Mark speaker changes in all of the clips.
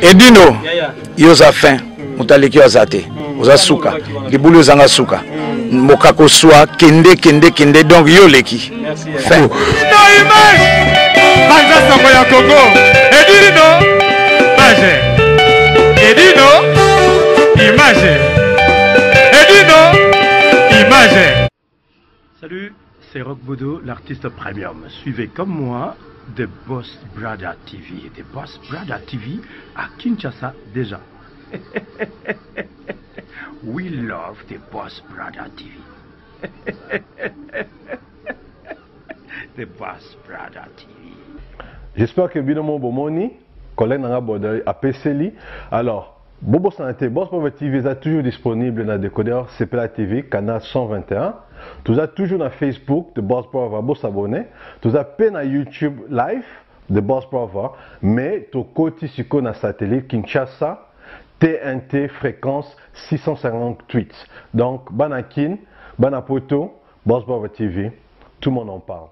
Speaker 1: Edino, yo oza fin, moto aleki yo aza te, oza suka, libulu ezanga suka, mokako swa kende kende kende, donc yo oleki fin.
Speaker 2: Banza sango ya Congo, Edino, image, Edino, image, Edino, image.
Speaker 3: Salut, c'est Rock Bodo, l'artiste premium. Suivez comme moi The Boss Brother TV. The Boss Brother TV à Kinshasa déjà. We love The Boss Brother TV. The Boss Brother TV.
Speaker 4: J'espère que bino mo bomoni collègue nanga bodo apeseli alors Bobosana te Boss Brother TV eza toujours disponible na decodeur Sepela TV canal 121. Toza toujours na Facebook The Boss Brother bo s'abonner. Toza pe na YouTube live The Boss Brother mais tokoti sikoyo na satellite Kinshasa TNT fréquence 658. Donc bana Kin, bana Poto, Boss Brother TV, tout le monde en parle.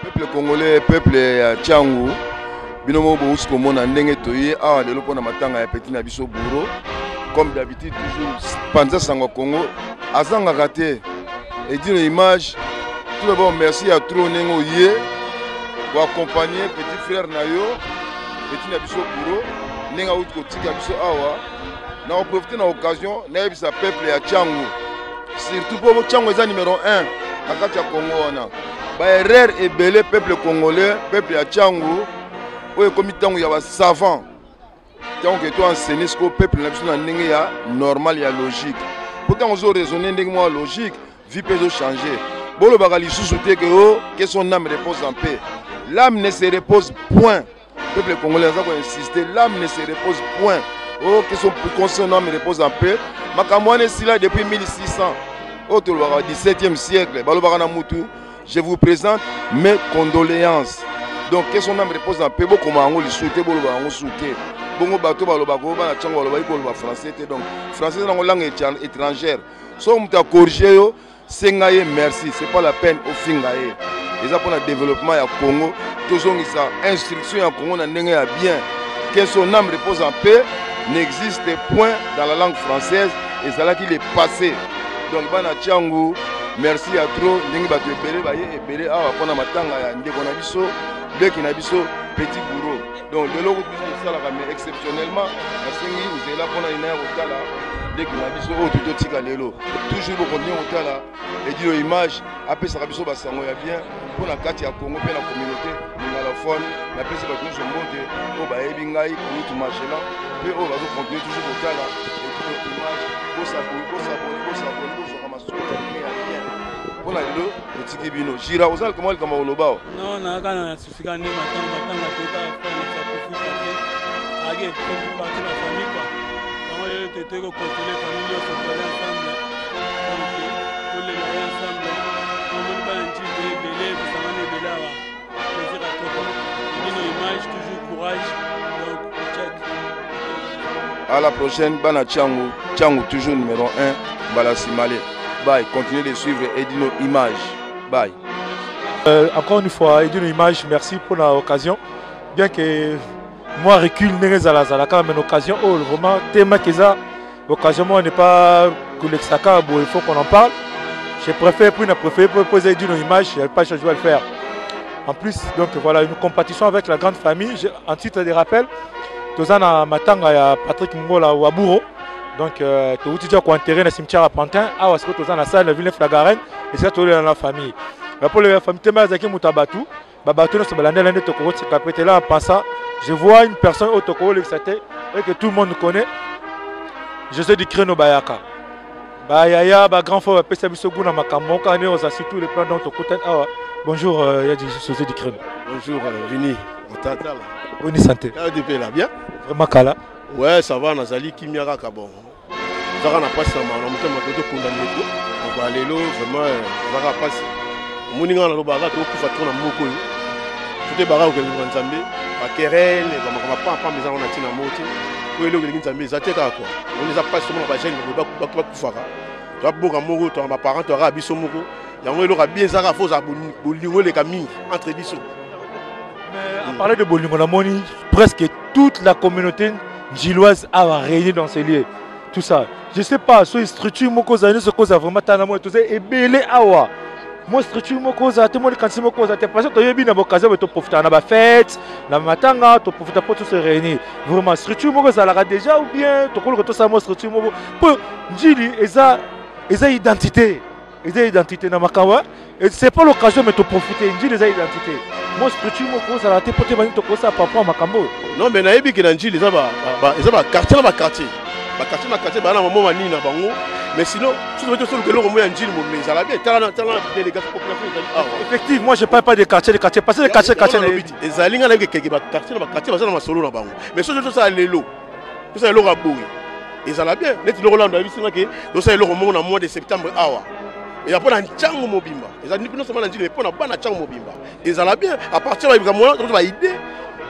Speaker 5: Peuple congolais, peuple ya Tshangu, bino moko bowuti komona ndenge toye awa lelo mpona matanga ya petit na biso Bouro. Comme d'habitude toujours panza sango ya Congo azangaka te. Edino image, tout d'abord merci ya trop ndenge oye ko accompagner petit frère na yo petit na biso Bouro ndenge awuti kotika biso awa. Na ko profiter na occasion nayebisa peuple ya Tshangu surtout mpo Tshangu eza numero 1 na kati ya Congo wana ba erreur ebele peuple congolais peuple ya Tshangu oyo ekomi ntango ya ba savant ntango ke to enseigner sikoyo peuple na biso na ndenge ya normal ya logique mpo ntango ozo raisonner ndenge moko ya logique vie mpe ezo changer bolobaka lisusu te ke o oh, que son âme repose en paix l'âme ne se repose point Peuple congolais aza ko insister, l'âme ne se repose point. Oh, que son conscient âme repose en paix. Makambo wana esila depuis 1600. Oyo tolobaka 17e siècle, balobaka na mutu, je vous présente mes condoléances. Donc que son âme repose en paix, bokoma yango lisusu te, boloba yango lisusu te. Bongo bato balobaka oyo bana ntango balobaki koloba français te. Donc français eza nango langue étrangère. Soki moto akorige yo, senga ye merci c'est pas la peine ofinga ye eza mpona développement ya congo tozongisa instruction ya congo na ndenge ya bien que son âme repose en paix n'existe point dans la langue française ezalaki le passé donc bana tiangu merci ya trop ndenge bato ebele baye ebele awa mpona matanga ya ndeko na biso leki na biso petit bourreau donc lelo kutu biso tosalaka mais exceptionnellement nasengi nzela mpona nina ya kotala leki na biso oyo tototika lelo toujours bokontinue kotala edilo image apesaka biso basango ya bien mpo na kati ya congo mpe na communauté lingalaphone napesi bato nyonso mbote oyo bayebi ngai kulutu magellan mpe oyo bazokontinue toujours kotala edilo image bosabone bosabone bosabone bozwaka masolo ya ndenge ya bien mpo na lelo totiki bino jira oza likambo likambo koloba o
Speaker 6: non nayaka na sika nde matanga matanga toyokaka frère na sakufi parce ake soki parti na famille quoi yango lelo te toyei kocontrole famille nyonso toali ensemble donc tolela ye ensemble omoni bana njili toye ebele tosangani ebele awa plaisir à trop bino image toujours courage donc check
Speaker 5: à la prochaine bana Tshangu Tshangu toujours numéro 1 mbala simale bye continuez de suivre Edino Image bye
Speaker 2: Euh, encore une fois, Edino Image, merci pour l'occasion. Bien que moi recul ndenge ezalazalaka mais occasion oyo oh, vraiment tema keza occasion moi n'est pas kolekisaka boye il faut qu'on en parle je préfère puis na préféré poser Edino Image il n'y a pas je dois le faire en plus donc voilà une compétition avec la grande famille je, en titre de rappel toza na matanga ya Patrick Ngola Waburo donc euh, touti dia koenterre na cimetière ya Pantin awa sikoyo toza na salle na Villeneuve la Garenne esika tolela na famille bapo ya famille tema azalaki moto ya bato babato nyonso balandela nde tokokotika pe te là en passant je vois une personne oyo tokokolekisa te et que tout le monde connaît José du Creno Bayaka bayaya ba grand frère bapesa biso goût na makambo moko kaka nde oza surtout le plan donc tokutani awa bonjour euh, ya José du Creno
Speaker 7: bonjour euh, Vini otatala
Speaker 2: boni santé
Speaker 7: là bien
Speaker 2: vraiment kala
Speaker 7: ouais ça va nazali kimia kaka bon ozaka na mpasi na mawa na motema to tokunda ndeko moko ya lelo vraiment ezaka eh, mpasi omoni ngai nalobaka tokufa trop na mboka oyo soki ebaka kokelinga nzambe bakerele bamakambo apampamba eza ngo na ntina moko te oyo eloko elingi nzambe eza te kaka kua omoni eza mpasi tomona bajeune bakufaka toaboka moko toa baparent toaka biso moko yango eloko ya bien ezaka fo ozala bolingo eleka mingi entre biso
Speaker 2: Mais en parlant de bolingo namoni presque toute la communauté njiloise awa réunie dans ce lieu, tout ça. Je sais pas soki structure moko ozala nyonso kozala vraiment tala moi toza ebele awa, mwa structure moko ozala te, mwa likanisi moko ozala te, parce que toyebi na boccasion boye toprofitaka na bafete, na matanga, toprofita mpo tose réunir. Vraiment, structure moko ezalaka déjà ou bien tokoluka tosala mwa structure moko mpo Njili eza identité, eza identité na makambo. C'est pas l'occasion, mais toprofite. Njili eza identité, mwa structure moko ozalaka te mpo te bani tokosala par rapport ya makambo oyo.
Speaker 7: Non, mais nayebi ke na Njili eza baquartier na baquartier, baquartier na quartier baa na mamo manini na bango. Mais sinon, soki tosoluka eloko mo ya Njili mome, ezala bien. Tala, tala délégation, population ezali awa.
Speaker 2: Effectivement, je parle pas de quartier de quartier, parce que quartier quartier
Speaker 7: na ezali, nga nayebi keke baquartier na baquartier baza na masolo na bango. Mais soki tosala lelo, tosala eloko ya boye, ezala bien. Neti eloko lando ayebisi nga ke tosala eloko moko na mois de septembre awa, eza mpo na ntango mobimba, eza non seulement na Njili, mais mpo na bana ntango mobimba, ezala bien. À partir ya likambo wana, tokozwa baidée,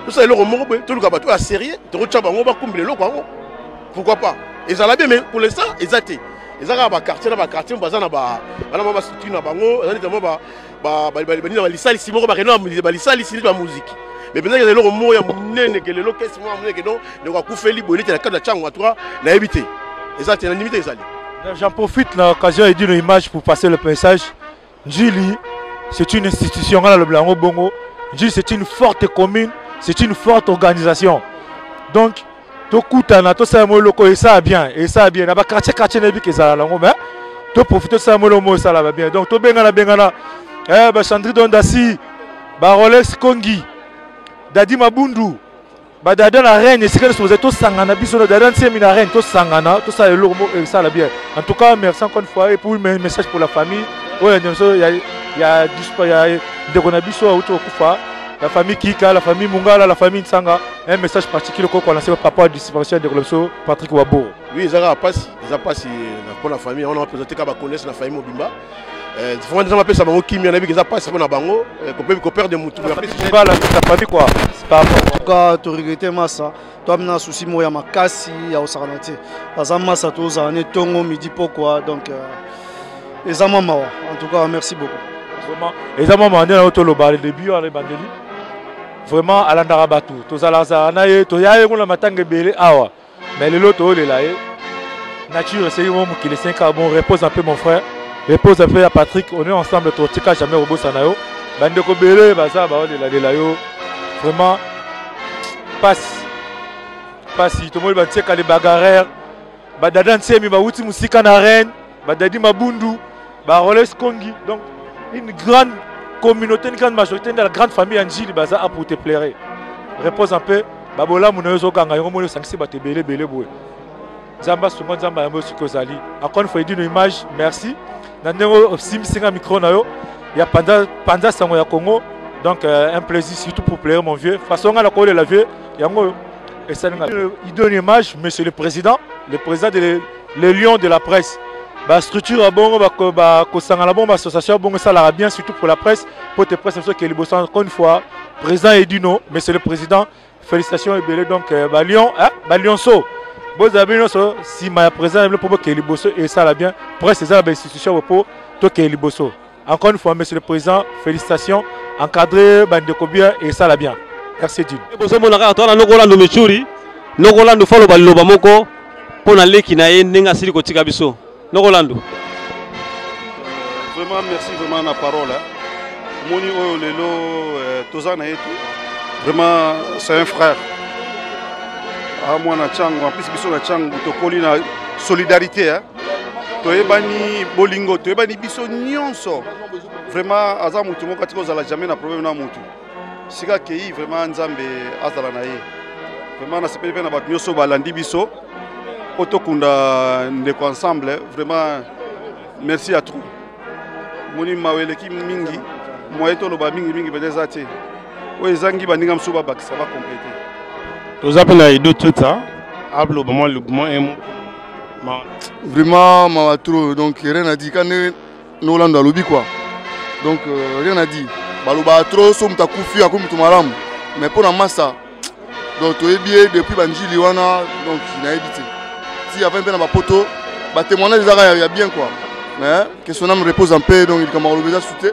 Speaker 7: tosala eloko moko boye, toluka bato ya sérieux, tokotya bango bakumbela eloko yango, pourquoi pas, ezala bien. Mais pour l'instant eza te, eza kaka baquartier na baquartier, baza na bana mwa bastructure na bango, eza neti mwa banini na balisalisi moko, bakende na balisalisi neti bamuziki. Mais mpenza eza eloko moko ya monene ke lelo kesi moko ya monene ke donc ndeko akufeli boye neti na cadre ya Ntango, en tout cas nayebi te, eza te, nandimi te ezali.
Speaker 2: J'en profite l'occasion et d'une image pour passer le message. Njili, c'est une institution. Bongo. Njili, c'est une forte commune, c'est une forte organisation. Donc, tokutana, tosala mo eloko esala bien, esala bien na baquartier quartier, nayebi ke ezala nango, mais toprofite, tosala mo eloko moko esalaka bien. Donc tobengana bengana bachandri dondasi, barolex kongi, Dadi Mabundu, badada na reine, esika nyonso bozali, tosangana biso na dada Ntiemi na reine, tosangana, tosala eloko moko esala bien. En tout cas, merci encore une fois et pour mes message pour la famille oyo nyonso ya ndeko na biso auti kokufa, la famille Kika, la famille Mungala, la famille Nsanga, un message particulier koko lancer par rapport à disparition ya ndeko na biso Patrick Waboro.
Speaker 7: Oui, eza kaka mpasi, eza mpasi mpo na famille wana, baprésente kaka baconnaisse na famille mobimba. Vraiment, nzambe apesa bango kimia. Nayebi eza mpasi mpo na bango koperdre mutu.
Speaker 2: Voilà, la famille quoi, par rapport.
Speaker 8: En tout cas, toregrete masa, toamina souci moko ya makasi ya kosakana te. Aza masa, tozala ne ntongo, midi, pokwa, donc eza mwa mawa. En tout cas, merci beaucoup.
Speaker 2: Vraiment, eza mwa mawa nde na toloba le début wana ebandeli. Vraiment, alandaka bato, tozalazala na ye, toya ye kuna matanga ebele awa, mais lelo toolela ye. Nature eseki mo, mokili esengi bon. Repose un peu, mon frère, repose un peu ya Patrick. On est ensemble, totika jamais kobosana yo. Bandeko ebele baza baolelalela yo. Vraiment pasi, pasi. Tomoni batieka les bagarreurs, badada Ntiemi bawuti mosika na reine, badadi Mabundu, barolex Kongi, donc une grande communauté, une grande majorité de la grande famille ya Njili baza a pour te pleurer. Repose un peu. Babolamu na yo ezokanga yango, moni osangisi bato ebele ebele boye. Nzambe asunga, Nzambe ayambo soki ozali. Encore une fois, Edino Image, merci na ndenge osimbisinga micro na yo ya panza panza sango ya Congo. Donc un plaisir surtout pour plaire mon vieux. Façon nga na kolela vieux yango esalinga. Idone Image, monsieur le président, le président de les lions de la presse, bastructure ya bongo, bakosangana bongo, baassociation ya bongo esalaka bien, surtout pour la presse, po te presse biso ke liboso. Encore une fois, président Edino, monsieur le président, félicitations ebele. Donc balion, balionso bozala bino nyonso nsima ya président na bino mpo bokee liboso, esala bien. Presse eza na bainstitution mpo tokee liboso. Encore une fois, monsieur le président, félicitations. Encadré bandeko bien, esala bien. Merci Edine.
Speaker 9: Bozomona kaka towana nokolanda michuri, nokolanda fo aloba liloba moko mpo na leki na ye ndenge asili kotika biso, nokolanda.
Speaker 10: Vraiment, merci vraiment na parole, hein. Moni oyo lelo toza na ye te, vraiment c'est un frère a mwana Ntango. En plus, biso na Ntango tokoli na solidarité, hein. Toyebani bolingo, toyebani biso nyonso. Vraiment aza motu moko atika ozala jamais na problème na motu. Sika akei, vraiment Nzambe azala na ye. Vraiment nasepeli mpe na bato nyonso balandi biso po tokunda ndeko ensemble. Vraiment merci à trop. Moni mawa eleki mingi, moye toloba mingi mingi mpenza eza te. Oyo ezangi, baninga mosusu babakisa, bakomplete.
Speaker 11: Toza mpe na Edo Tuta, aloba mwa mwa emo.
Speaker 5: Vraiment mawa trop. Donc rien à dire, quand nolando alobi quoi, donc rien à dire. Balobaka trop so moto akufi akomi moto malamu, mais mpo na masa, donc toyebi ye depuis banjili wana, donc nayebi te ti avant mpe na bapoto, batémoignage ezaka ya bien quoi. Mais que son âme repose en paix. Donc likambo akoloba eza su te.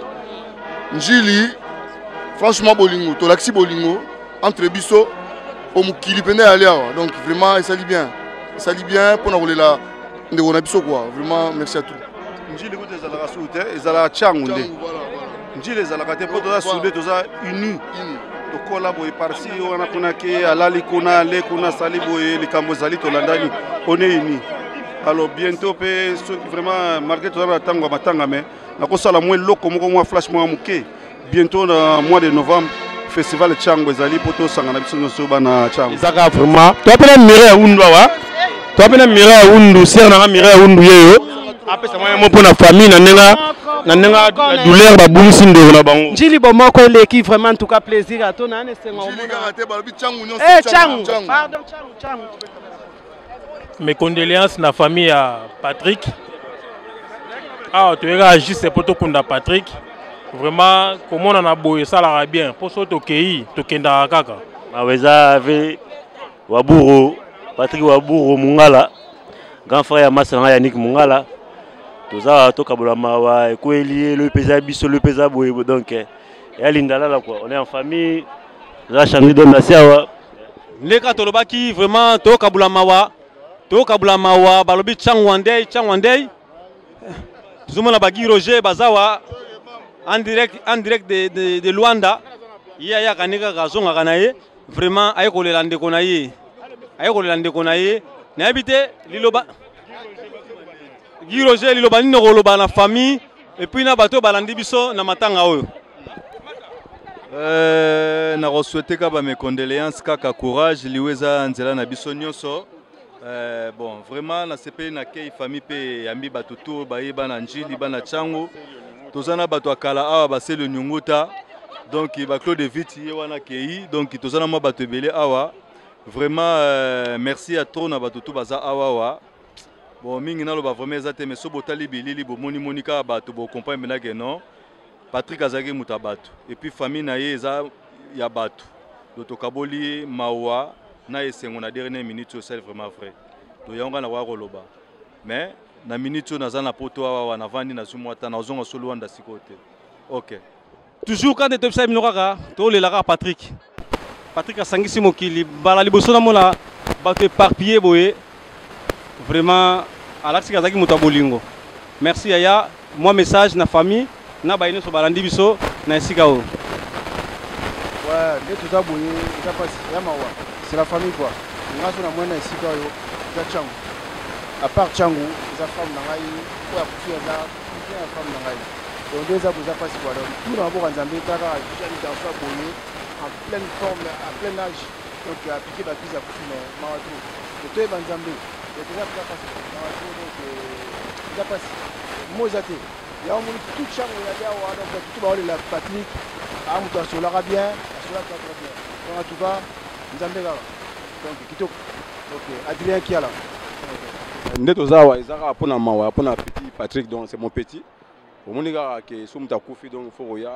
Speaker 5: Njili, franchement, bolingo, tolakisi bolingo entre biso. Po mokili mpenza eyali awa. Donc vraiment esali bien. Esali bien mpo na kolela ndeko na biso quoi. Vraiment merci à tout.
Speaker 10: Njili kutu ezalaka suku te, ezalaka Tshangu nde. Njili ezalaka te mpo toza soude, toza uni. Tokola boye parti wana kuna ke alali kuna ale kuna asali boye likambo ezali tolandani on est uni. Alors bientôt mpe soki vraiment malgré toza na ntango ya matanga mais nakosala mwa eloko moko mwa flash mwa moke bientôt na mois de novembre festival Tshangu ezali mpo tosangana biso nyonso bana Tshangu.
Speaker 11: Ezaka vraiment toa mpe na Mireille ya Wundu awa, toa mpe na Mireille ya Wundu, sœur na nga Mireille ya Wundu yeyo apesa mwa mo mpo na famille na ndenge na ndenge ya douleur babungisi ndeko na bango.
Speaker 12: Njili bomoko eleki vraiment en tout cas plaisir ato na esengo
Speaker 5: omona. Kaka te balobi Tshangu nyonso.
Speaker 12: Eh Tshangu. Pardon Tshangu Tshangu.
Speaker 13: Mes condoléances na famille ya Patrick. Awa toyekaka juste mpo tokunda Patrick. Vraiment komona na boye esalaka bien mpo soki tokei tokendaka kaka.
Speaker 14: Mawa eza ve Waburo, Patrick Waburo Mungala, grand frère ya masa na ngai Yannick Mungala. Toza tokabola mawa ekweli ye lobi mpe eza biso lobi mpe eza boye donc ya lindalala quoi. On est en famille, toza chandri d'homme na se awa.
Speaker 9: Ndeka tolobaki vraiment tokabula mawa, tokabula mawa balobi Tshangu Wandey, Tshangu Wandey. Tozomona ba Guy Roger bazawa en direct, en direct de Luanda. Ye ayaka nde kaka azongaka na ye vraiment aye kolela ndeko na ye, aye kolela ndeko na ye. Nayebi te liloba Guy Roger, liloba nini okoloba na famille et puis na bato balandi biso na matanga oyo?
Speaker 15: Nakosouhaite kaka ba mes condoléances, kaka courage, liwe eza nzela na biso nyonso. Bon, vraiment nasepeli na kei famille pe yambi bato to baye bana Njili, bana Tshangu. Toza na bato ya kala awa baselo nyunguta. Donc ba Claude Viti ye wana kei, donc toza na mwa bato ebele awa. Vraiment merci à trop na bato to baza awa wa. Bon, mingi naloba vraiment eza te, mais so botali bilili bomoni moni kaka bato bo comprendre mena que non. Patrick azalaki moto ya bato et puis famille na ye eza ya bato. Donc tokaboli mawa na esengo na dernière minute oyo c'est vraiment vrai. Donc yango nga nakoka koloba. Mais na minute oyo naza na poto awa wa navandi nazwi mwa temps, nazonga so Luanda sikoyo te. OK.
Speaker 9: Toujours quand tobisa bino kaka tolela kaka Patrick. Patrick asangisi mokili mbala liboso namona bato éparpillé boye. Vraiment alakisi azalaki moto ya bolingo. Merci yaya, moi message na famille na baye nyonso balandi biso na esika oyo.
Speaker 16: Ouais, nde toza boye eza pasi ya mawa, c'est la famille quoi. Nga so na mwana esika oyo eza Tshangu. À part Tshangu eza femme na ngai oyo akufi aza cousin ya femme na ngai. Donc nde eza boye eza pasi quoi. Donc tout na maboko ya Nzambe kaka jeune garçon boye en pleine forme, à plein âge. Donc apike ba crise akufi mais mawa trop. Donc toyeba Nzambe. Donc eza eza pasi mawa trop donc eza pasi. Mo eza te. Ya omoni tout Tshangu ya awa donc tout baolela Patrick. Ah moto asolaka bien, asolaka très bien. Donc en tout cas Nzambe kaka. Donc kitoko. OK, Adrien Kiala.
Speaker 11: Nde toza awa eza kaka mpona mawa mpona petit Patrick, donc c'est mon petit. Omoni kaka ke so moto akufi donc faut koya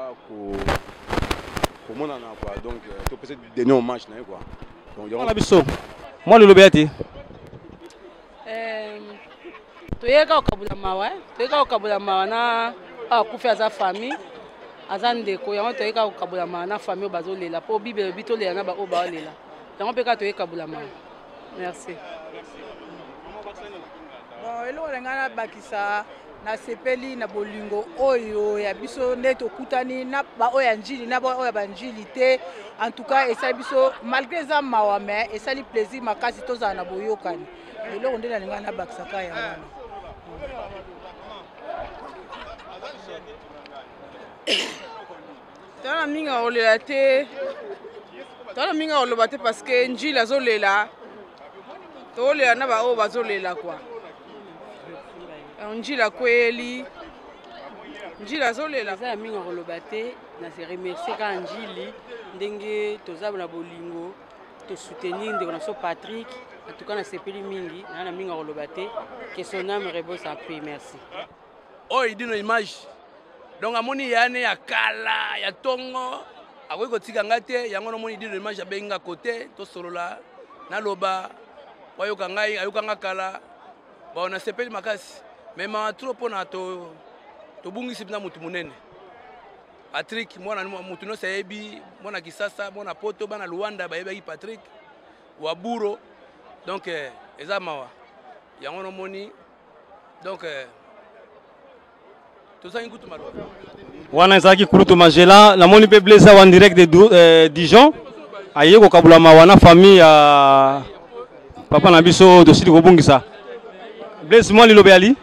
Speaker 11: komonana quoi, donc topesa dernier hommage na ye quoi. Donc yango
Speaker 9: na biso mwa liloba ya te.
Speaker 17: Toyeka kokabola mawa, toyeka kokabola mawa na akufi aza famille, aza ndeko, yango toyeka kokabola mawa na famille oyo bazolela po Bible elobi tolela na ba oyo baolela. Yango mpe kaka toyeka kokabola mawa. Merci.
Speaker 18: Bon, eloko na ngai nabakisa, nasepeli na bolingo oyo ya biso nde tokutani na ba oyo ya Njili na ba oyo ya ba Njili te. En tout cas esali biso malgré eza mawa mais esali plaisir makasi tozala na boyokani. Eloko nde nalinga nabakisaka yango wana.
Speaker 19: Tala mingi akolela te, tala mingi akoloba te parce que Njili azolela, tokolela na ba oyo bazolela quoi. Njili akweyeli, Njili azolela.
Speaker 20: Eza na mingi akoloba te, na se remercier kaka Njili ndenge toza na bolingo, to soutenir ndeko na biso Patrick. En tout cas nasepeli mingi, na na mingi akoloba te, que son âme repose en paix. Merci.
Speaker 21: Oyo idino image. Donc amoni yane ya kala ya tongo akoki kotika nga te, yango namoni idino image abengi nga kote tosolola naloba wayoka ngai ayoka nga kala. Bon, nasepeli makasi mais mawa trop mpona tobungisi mpenza motu monene Patrick. Mwana motu nyonso ayebi, mwana Kisasa, mwana Poto, bana Luanda bayebaki Patrick. Waburo donc eh, eza mawa yango nomoni donc eh, tozangi kutu maloba.
Speaker 9: Wana ezalaki kulutu Magellan, namoni mpe Blaise awa en direct de euh, Dijon aye kokabola mawa na famille ya papa na biso oyo tosili kobungisa. Blaise, mwa liloba yali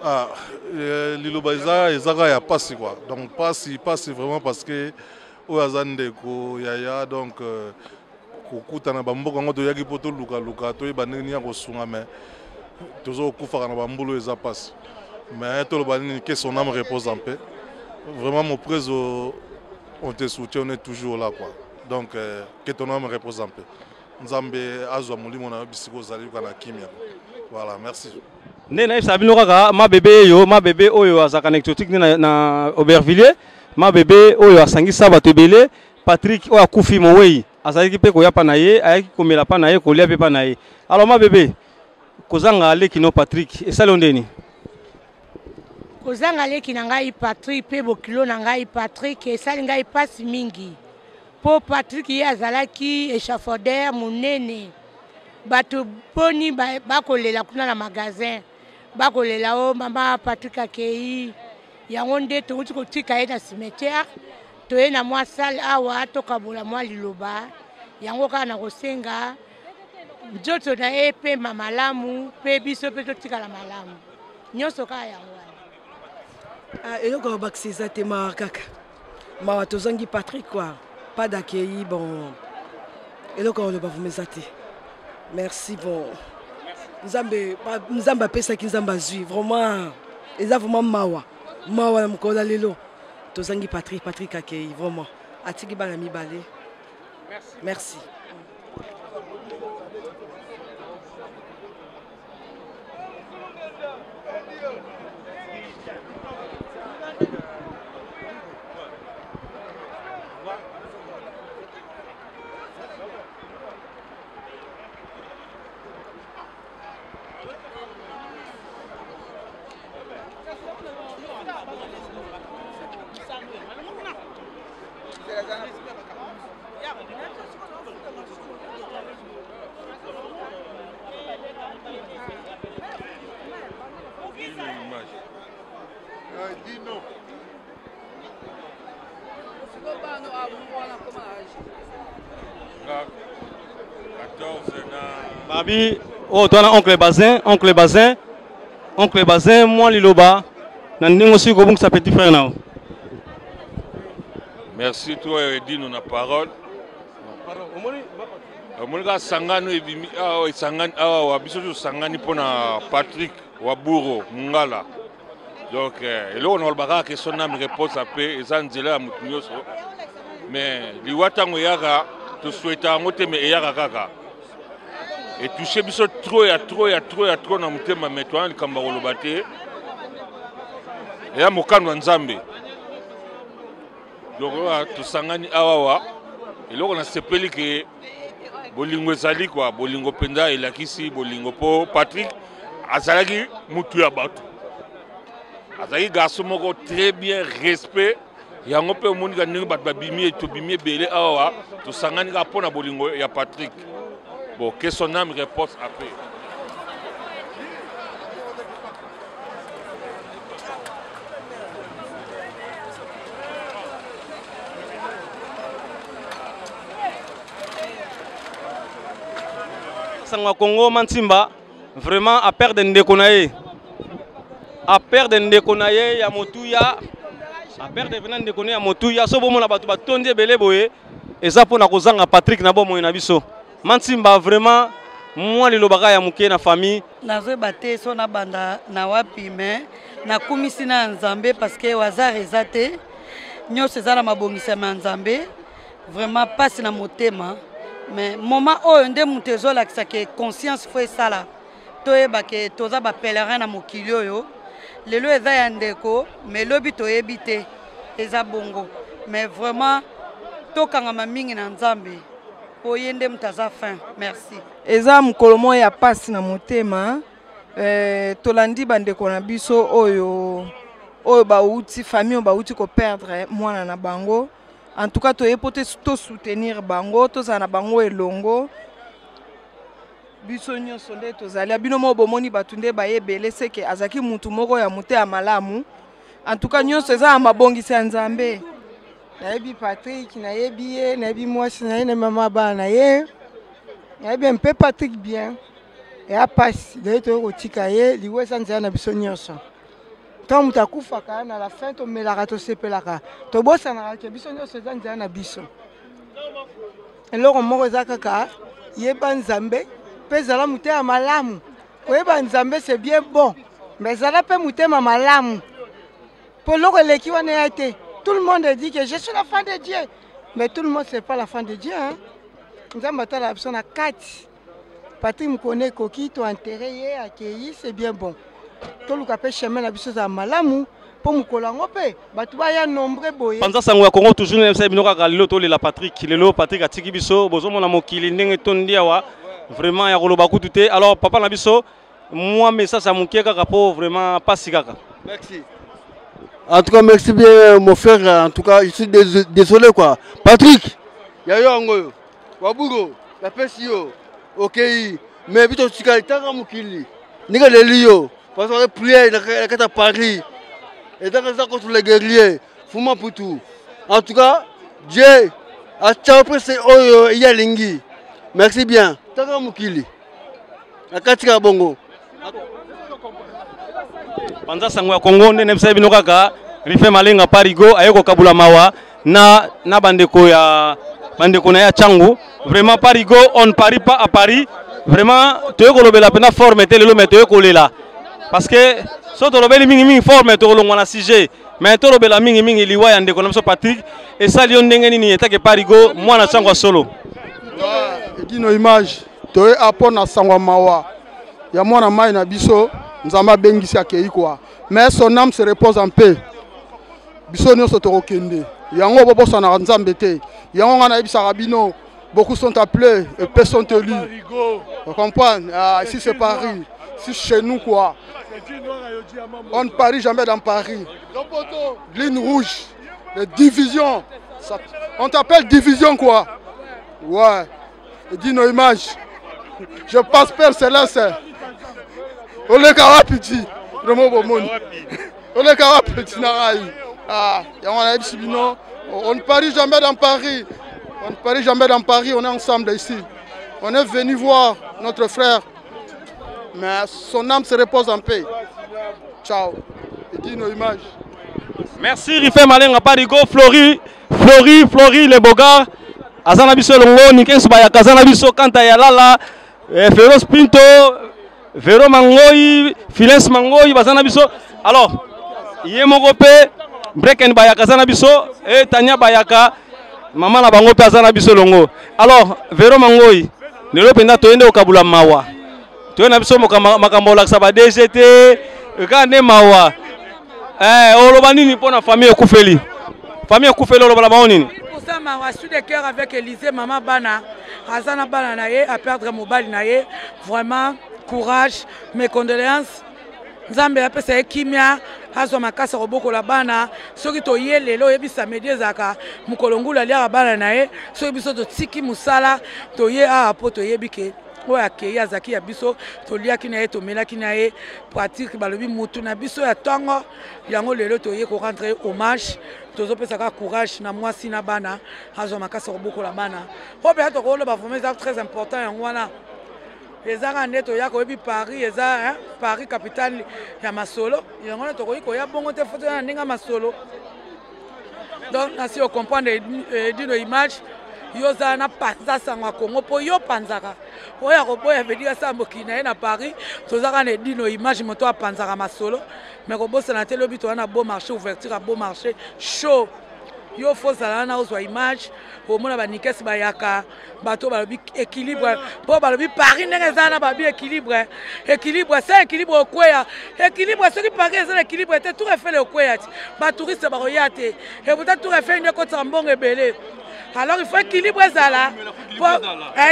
Speaker 1: Ah, euh, liloba eza eza kaka ya pasi quoi. Donc pasi pasi vraiment parce que oyo aza ndeko yaya donc euh, kokutana bamboka yango toyaki mpo tolukaluka toyeba ndenge nini ya kosunga mais tozokufaka na bambulu eza mpasi mais toloba nini que son âme repose en paix vraiment moprezo on te soutient on est toujours là quoi donc euh, que ton âme repose en paix nzambe azwa molimo na yo bisika ozali yoka na kimia voilà merci
Speaker 9: nde nayebisaka bino kaka mabebe eyo mabebe oyo azalaka na exotique nde na, na aubervilliers mabebe oyo asangisa bato ebele Patrick oyo akufi mowei azalaki mpe koya pa na ye, ayaki komela pa na ye, kolia mpe pa na ye. Alors ma bebe, kozanga leki no Patrick esali yo ndeni?
Speaker 22: Kozanga leki na ngai Patrick mpe bokilo na ngai Patrick esali ngai mpasi mingi mpo Patrick ye azalaki echafaudeur monene. Bato boni bakolela kuna na magasin, bakolela o oh, mama Patrick akei. Yango nde touti kotika ye na cimetière. Toye na mwa salle awa tokabola mwa liloba yango kaka na kosenga nzoto na ye epema malamu mpe biso mpe totikala malamu nyonso kaka yango wana.
Speaker 23: Ah, eloko ya kobakisa eza te mawa kaka mawa tozangi Patrick quoi pas d'accueil bon eloko ya koloba vraimen eza te merci bon nzambe nzambe apesaki nzambe azwi vraiment eza vraiment mawa mawa na mokolo ya lelo tozangi Patrick Patrick akei vraiment atiki bana mibale merci, merci.
Speaker 9: Babi, oyo oh, towana oncle Bazin, oncle Bazin. Oncle Bazin, mwa liloba na ndenge osili kobungisa petit frère na yo.
Speaker 24: Merci toi Edino na parole. Omoni kaka sangano ebimi awa esangani awa biso tosangani mpo na Patrick Waburo Mungala. Donc eh, eloko na koloba kaka ke son âme repose en paix eza nzela ya moto nyonso mais liwa ntango eyaka tosweta yango te mais eyaka kaka. etouche biso trop ya trop ya trop ya trop na motema me towana likambo ya koloba te eya mokano ya nzambe donc tosangani awawa eloko nasepeli ke bolingo ezali kua bolingo mpenza elakisi bolingo mpo patrick azalaki mutu ya bato azalaki garçon moko très bien respect yango mpe omoni ka ndenge bato babimi tobimi ebele awa tosangani kaka mpo na bolingo ya patrick bon que son âme repose à paix
Speaker 9: sango ya congo mantimba vraiment a perdre ndeko na ye a perdre ndeko na ye ya motuya a perdre mpena ndeko na ye ya motuya so bomona bato batondi ebele boye eza mpo na kozanga Patrick na bomoi na biso Mantimba vraiment mwa liloba kaka ya moke na famille
Speaker 25: nazoyeba te so nabanda na wapi me nakumisi na ya nzambe parce que hasard eza te nyonso eza na mabongisami ya nzambe vraiment mpasi na motema mais moment oyo nde moto ezolakisa ke conscience fo esala toyeba ke toza bapèlerin na mokili oyo lelo eza ya ndeko mais lobi toyebi te eza bongo mais vraiment tokangama mingi na nzambe mpo ye nde moto aza fin merci
Speaker 26: eza mokolo moko ya mpasi na motema eh, tolandi bandeko na biso oyo oyo bauti famille oyo bauti koperdre mwana na bango en tout cas toye mpo to soutenir bango tozala na bango elongo. Biso nyonso nde tozali bino moko bomoni bato nde baye ebele seke azalaki mutu moko ya mote ya malamu. En tout cas nyonso eza na mabongisi ya Nzambe.
Speaker 2: Nayebi Patrick, nayebi ye, nayebi mwasi na ye, na mama bana na ye. Nayebi mpe Patrick bien. Eya pasi, daye toyei kotika ye, liwa eza nzela na biso nyonso. Ntango moto akufaka na la fin tomelaka, tosepelaka, tobosanaka ke biso nyonso eza nzela na biso. Eloko moko eza kaka yeba Nzambe mpe zala motema malamu. Koyeba Nzambe c'est bien bon, mais zala mpe motema malamu. Mpo eloko eleki wana ya te. Tout le monde dit que je suis l'enfant de Dieu, mais tout le monde c'est pas l'enfant de Dieu hein. Nzambe atalaka biso na kati. Patrick Mukone ekoki to enterre ye akei c'est bien bon. Toluka mpe chemin na biso ezala malamu mpo mokolo yango mpe bato baya nombre boye.
Speaker 9: Panza sango ya Congo toujours na biso bino kaka lelo tolela Patrick lelo Patrick atiki biso bozomona mokili ndenge tondi awa vraiment ya koloba kutu te alors papa na biso mwa message ya moke kaka mpo vraiment pasi kaka.
Speaker 3: Merci. En tout cas, merci bien, mon frère. En tout cas, je suis désolé, quoi. Patrick, ya yo yango yo. Wabugo, napesi yo. Okei. Mais biso totikali tanga mokili. Ndenge leli yo. Parce que prière na kati ya Paris. Ezaka eza contre les guerriers. Fuma Putu. En tout cas, Dieu atia prese oyo ye alingi. Merci bien. Tanga mokili. Na kati ka bongo.
Speaker 9: Panza sango ya Congo nde nayebisaki bino kaka Rife Malenga Parigo aye kokabula mawa na, na bandeko ya bandeko na ye ya Tshangu. Vraiment Parigo, on ne parie pas à Paris. Vraiment toye kolobela mpena forme te lelo mais toye kolela parce que so tolobeli mingi mingi forme tokolongwa na sujet mais tolobela mingi mingi liwa ya ndeko na biso Patrick esali yo ndenge nini etake Parigo mwana Tshangu ya solo.
Speaker 4: Edino image toye apo na sango ya mawa ya mwana mai na biso nzambe abengisi akei kwa mais son âme se repose en paix biso nyonso tokokende yango bobosanaka nzambe te yango ngai nayebisaka bino beaucoup sont appelés et peu sont élus vous comprenez? Ah, ici c'est Paris ici chez nous quoi on ne parie jamais dans Paris ligne rouge les divisions ça, on t'appelle division quoi ouais et dis nos images je passe père Céleste oleka wapi ti vraiment bomoni oleka wapi ti na ngai ah yango nayebisi bino on ne parie jamais dans Paris on ne parie jamais dans Paris on est ensemble ici on est venu voir notre frère mais son âme se repose en paix ciao et dis nos images.
Speaker 9: Merci Rife Malenga Parigo, Flori, Flori, Flori le Bogar, aza na biso elongo, Nikens Bayaka aza na biso, Kanta Yalala, eh, Feroz Pinto, Vero Mangoi, Filens Mangoi baza na biso. Alors, ye moko pe Breken Bayaka aza na biso, et Tania Bayaka, mama na bango pe aza na biso elongo. Alors, Vero Mangoi, lelo mpenza toye nde kokabula mawa. Toye na biso makambo olakisa ba DG te, kaka nde mawa. Eh, oloba nini mpo na famille ekufeli? Famille ekufeli oloba na bango nini?
Speaker 6: Pour ça, mawa, je suis de cœur avec Élisée, maman bana, aza na bana na ye, a perdre mobali na ye. Vraiment, courage, mes condoléances. Nzambe apesa ye kimia, azwa makasi ya kobokola bana. Soki toye lelo, oyebi samedi ezalaka mokolo ngulu aliaka bana na ye. Soki biso totiki mosala, toye awa po toyebi ke oyo akei azalaki ya biso, toliaki na ye, tomelaki na ye. Pratique balobi mutu na biso ya ntongo yango lelo toye ko rendre hommage, tozopesa kaka courage na mwasi na bana, azwa makasi ya kobokola bana. Oyo mpenza tokoloba vraiment eza très important, yango wana eza kaka nde toya koyebi Paris eza, hein, Paris capitale ya masolo, yango wana tokoki koya bongo te, fo toya na ndenge ya masolo. Donc nasi ocomprendre Edino image, yo oza na panza sango ya Congo mpo yo panzaka oyo akoboya vedi asala mokili na ye na Paris. Toza kaka na Edino image, moto apanzaka masolo, mais kobosana te lobi toza na beau marché, ouverture ya beau marché chaud. Yo fo ozala wana ozwa image, omona banikesi bayaka bato balobi équilibre, mpo balobi Paris ndenge eza na babi équilibre, équilibre c'est équilibre okweya, équilibre soki Paris eza na équilibre te, Tour Eiffel okweya ti batouriste bakoya te, et pourtant Tour Eiffel nde ekotaka mbongo ebele. Alors il faut équilibre ezala, po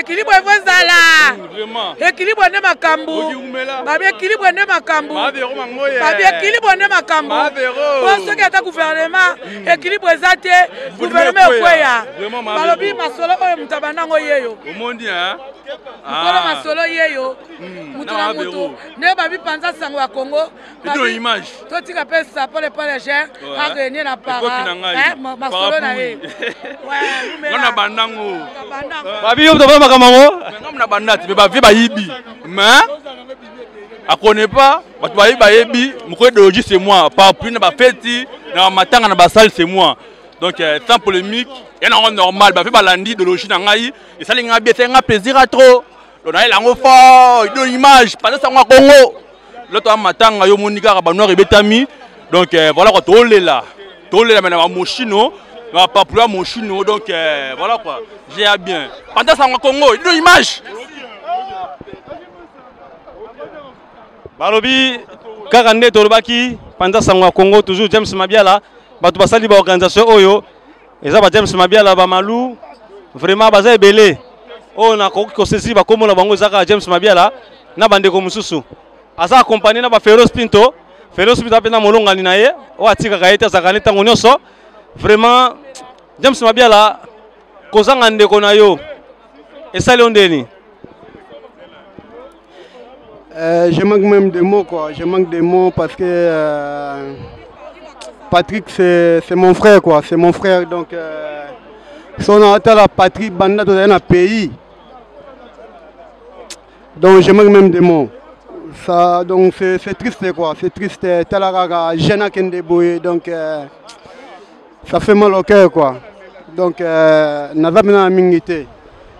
Speaker 6: équilibre il faut ezala, équilibre nde makambo, babi équilibre nde makambo, babi équilibre nde makambo, po soki ata gouvernement équilibre eza te, gouvernement ekweya. Balobi masolo oyo moto abandango yeyo.
Speaker 15: Omondi, hein?
Speaker 6: Mokolo masolo yeyo mutu na mutu nde babi panza sango ya Congo.
Speaker 21: Image.
Speaker 6: Totika mpe sapo le pas légère arenye na para masolo na ye.
Speaker 21: Nga na bandango.
Speaker 9: Babi yo toba makambo yango.
Speaker 21: Nga na banda te ba vie bayibi. Mais akone pas bato bayebi bayebi mokolo idéologie c'est moi parapluie na bafeti na matanga na basale c'est moi donc euh, sans polémique ya nango normal bafe balandi idéologie na ngai esali ngai bien esali ngai plaisir a trop donc nayela yango fort ido image panza sango ya congo loto ya matanga yo omoni kaka banoir ebetami donc euh, voilà quoi tolela tolela me na bamoshino na bapapula ya moshino donc euh, voilà quoi j'ai bien panza sango ya congo ido image
Speaker 9: Balobi kaka nde tolobaki panza sango ya Congo toujours James Mabiala bato basali ba organisation oyo eza ba James Mabiala ba Malu vraiment baza ebele oyo nakoki kosesi bakombo na bango eza kaka James Mabiala na bandeko mosusu aza accompagné na ba Feroz Pinto. Feroz Pinto ape na molongani na ye oyo atikaka ye te, azalaka ne ntango nyonso. Vraiment James Mabiala, kozanga ndeko na yo esali yo ndeni?
Speaker 5: Je manque même de mots, quoi. Je manque de mots parce que Patrick, c'est mon frère, quoi. C'est mon frère. Donc, son la Patrick Banda, dans un pays. Donc, je manque même de mots. Ça, donc, c'est triste, quoi. C'est triste. Talarara, jeune Kendeboye. Donc, ça fait mal au cœur, quoi. Donc, naza maintenant mingité.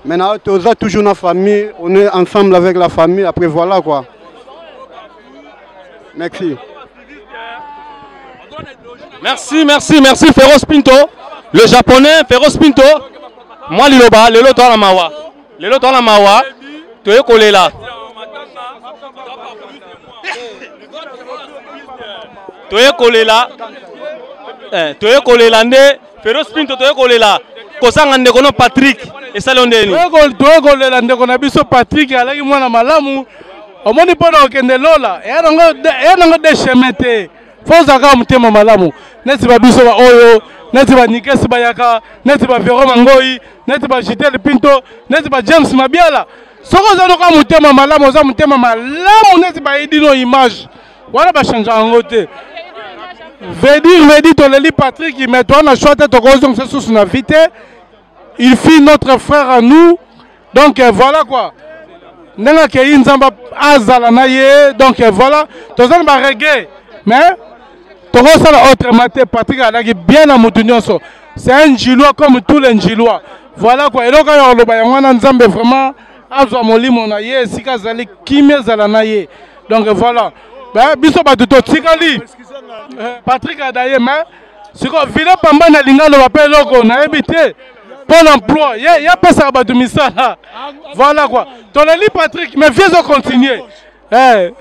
Speaker 5: Maintenant, toza toujours dans la famille, on est ensemble avec la famille, après voilà quoi. Merci.
Speaker 9: Merci, merci, merci Feroz Pinto, le japonais Feroz Pinto. Moi liloba, lelo to la mawa. Lelo to la mawa, toye kolela. Toye kolela. Eh, toye kolela nde Feroz Pinto, toye kolela kozanga ndeko no Patrick esali yo ndeni?
Speaker 7: Toye kolela ndeko na biso Patrick, alaki mwana malamu. Omoni, mpo na kokende lola eya nango de chemin te, fo ozala kaka motema malamu neti babiso baoyo, neti banikesi bayaka, neti bavero mangoi, neti bagitel Pinto, neti bajames Mabiala. Soki oza noka motema malamu, oza motema malamu neti bayedino image wana, bachange yango te. Veut dire toleli Patrick, mais toa na choix te, tokozongisa susu na vie te. Il fut notre frère à nous. Donc voilà quoi, ndenge akei, Nzambe azala na ye. Donc voilà, toza na baregret, mais tokosala autrement te. Patrick alaki bien na motu nyonso, c'est un Njilois comme tous les Njilois. Voilà quoi, eloko oyo aloba yango wana. Nzambe vraiment azwa molimo na ye esika azali, kimia ezala na ye. Donc voilà, biso bato totikali Patrick adaye. Mais sikoyo vile pamba nalinga aloba mpe eloko nayebi te mpo l'emploi ye apesaka bato misala. Voilà quoi, toleli Patrick, mais vie ezocontinue. Eh,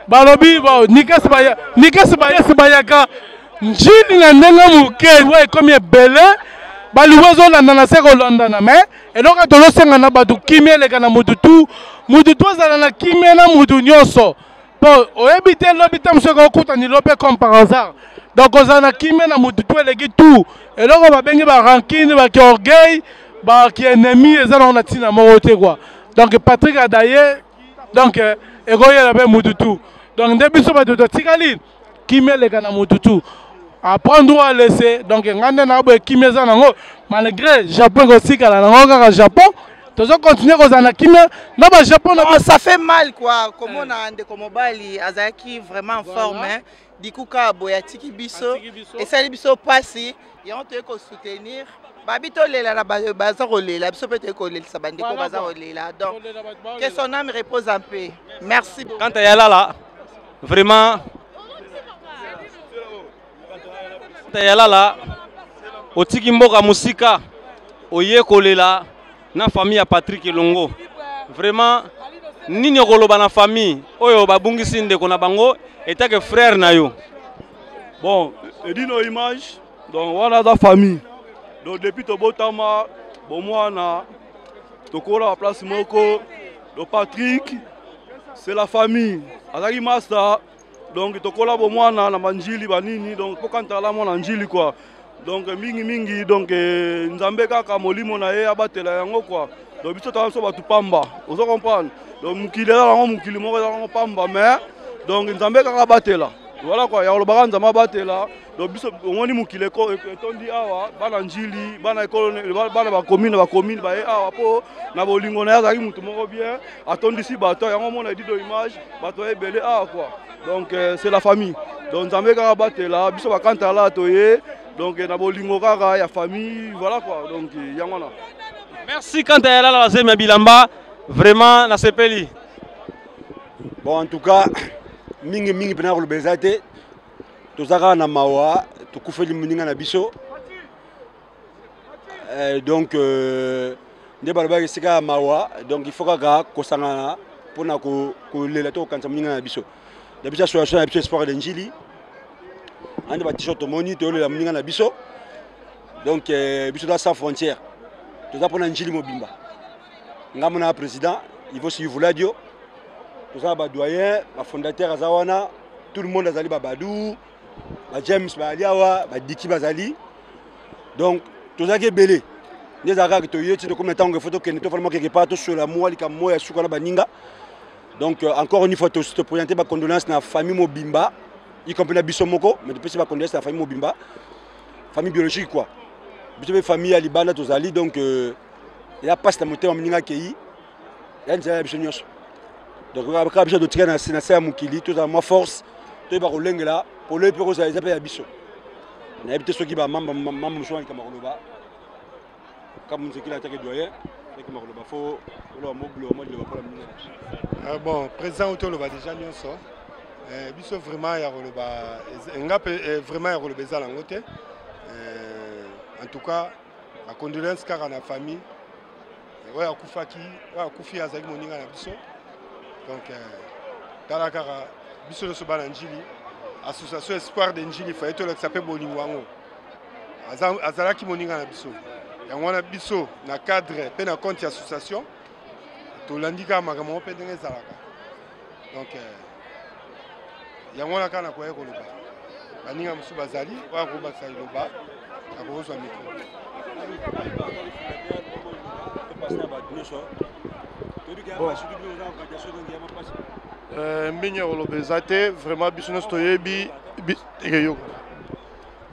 Speaker 7: balobi nikesi nikesi bayesi bayaka Njili na ndenge moke wa ekomi ebele, baliwa ezolandana se kolandana. Mais eloko tozosenga na bato, kimia eleka na mutu tu, mutu tu azala na kimia na mutu nyonso, mpo oyebi te lobi te mosu ekokutani lo mpe comme par hasard. Donc kozala na kimia na mutu tu eleki tu. Eloko babengi barancune, baki orgueil, baki ennemi, eza nango na ntina moko te quoi. Donc Patrick adaye, donc ekoyela mpe mutu tu. Donc nde biso bato totikali, kimia eleka na mutu tu, apprendre ou à laisser. Donc ngai nde na boye, kimia eza nango malgré Japon ekotikala nango kaka Japon, tozo continuer kozala na kimia na bajapon.
Speaker 8: Na ça fait mal quoi, komona ndeko mobali azalaki vraiment en forme, hein. Dikuka boye atiki biso, esali biso mpasi. Yango toyei kosoutenir babi, tolela na baza kolela, biso mpe toyei kolelisa bandeko baza kolela. Donc que son âme repose en paix. Merci beaucoup.
Speaker 9: Quant à Yalala, vraiment Yalala, otiki mboka mosika, oye kolela na famille ya Patrick Elongo. Vraiment nini okoloba na famille oyo babungisi ndeko na bango etake frère na yo?
Speaker 10: Bon, edino image, donc wana aza famille. Donc depuis tobotama bomwana, tokola ba place moko. Donc Patrick, c'est la famille, azalaki master. Donc tokola bomwana na banjili banini, donc mpo kantala mwana Njili quoi. Donc mingi mingi, donc Nzambe kaka molimo na ye abatela yango quoi. Donc biso toza biso bato pamba, ozo comprendre. Donc mokili eza nango mokili moko eza nango pamba, mais donc Nzambe kaka abatela. Voilà quoi, ya kolobaka Nzambe abatela. Donc biso omoni mokili etondi awa, bana Njili, bana ekolo, bana bacommune, bacommune baye awa mpo na bolingo na ye. Azalaki motu moko bien, atondisi bato yango. Omona Edido Image, bato ya ebele awa quoi. Donc c'est la famille. Donc Nzambe kaka abatela biso, bakantala toye donc na bolingo kaka ya famille, voilà quoi. Donc yango wana.
Speaker 9: Merci kanta ya lala bazemi ya bilamba, vraiment nasepeli.
Speaker 3: Bon, en tout cas, mingi mingi mpena koloba eza te. Toza kaka na mawa, tokufeli moninga na biso. Donc nde balobaki esika ya mawa, donc il faut kaka kosangana mpona kolela to kokanisa moninga na biso. Na biso association na biso Espoir de Njili ande ba-t-shirt, tomoni toyolela moninga na biso. Donc biso toza sans frontière, toza mpona Njili mobimba. Ngambo na président Ivo Sivuladio, toza na badoyen, bafondateur aza wana, tout le monde azali, babadu, bajames bazali awa, badiki bazali. Donc tozalaki ebele nde ezalaka kaka toye ti tokomi na ntango efo tokende, tofanda mwa quelque part, tosola mwa likambo moko ya suka na baninga. Donc encore une fois, toprésente bacondoléance na famille mobimba, y compris na biso moko, mais topesi bacondoléance na famille mobimba, famille biologique quoi. Biso mpe famille ya libanda tozali. Donc eza mpasi na motema, moninga akei, ya nzela ya biso nyonso. Donc kaka biso totika na se ya mokili, tozala mwa force, toyeba kolengela polo mpe kozala eza mpe ya biso. Nayebi te soki bamamba mamba mosusu likambo koloba kamunzekila atake doyen ekoma koloba, fo oloba mobilo mwa liloba mpona moninga.
Speaker 11: Bon, président oyo toloba déjà nyonso. Biso vraiment ya koloba nga mpe vraiment ya koloba eza nango te. En tout cas, bacondoléance kaka na famille oyo akufaki, oyo akufi, azalaki moninga na biso. Donc tala kaka biso nyonso bana Njili, association Espoir de Njili, faye tolakisa mpe bolingo yango. Azalaki moninga na biso, yango wana biso na cadre mpe na compte ya association tolandi kaka makambo yango mpe ndenge ezalaka. Donc yango wana kaka nakoya koloba. Baninga mosusu bazali oyo akobakisa liloba, akozwa micro.
Speaker 12: Bon. Mingi ya koloba eza te. Vraiment, biso nyonso toyebi ekeyoka,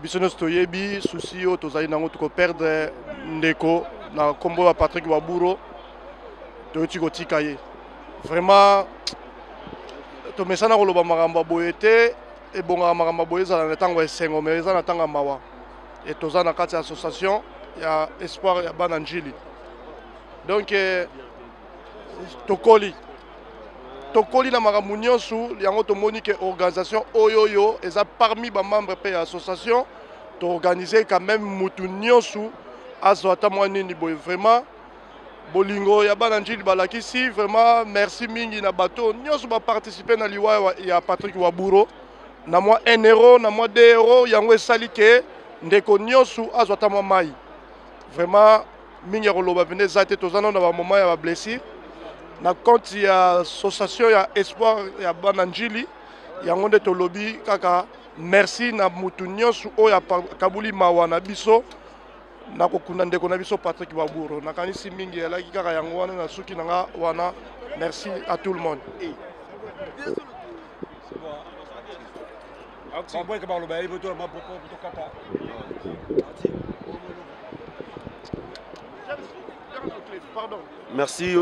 Speaker 12: biso nyonso toyebi souci oyo tozali nango, tokoperdre ndeko na nkombo ya Patrick Waburo. Toyoti kotika ye. Vraiment, tomesana koloba makambo ya boye te. Ebongaka makambo ya boye ezala na ntango ya esengo, mais eza na ntango ya mawa. E toza na kati ya association ya Espoir ya bana Njili. Donc tokoli tokoli na makambo nyonso yango. Tomoni ke organisation oyo oyo eza parmi bamembre mpe ya association, toorganize quand même mutu nyonso azwa ata mwa nini boye. Vraiment, bolingo ya bana Njili balakisi. Vraiment, merci mingi na bato nyonso baparticipe na liwa ya Patrick Waburo, na mwa 1 euro, na mwa 2 euro, yango esali ke ndeko nyonso azwa ata mwa mai. Vraiment, mingi ya koloba pene eza te. Toza nano na bamoment ya bablessure na compte ya association ya Espoir ya bana Njili. Yango nde tolobi kaka merci na mutu nyonso oyo akabuli mawa na biso na kokunda ndeko na biso Patrick Baburo. Nakanisi mingi elaki kaka yango wana na suki na nga wana. Merci à tout le monde.
Speaker 13: Merci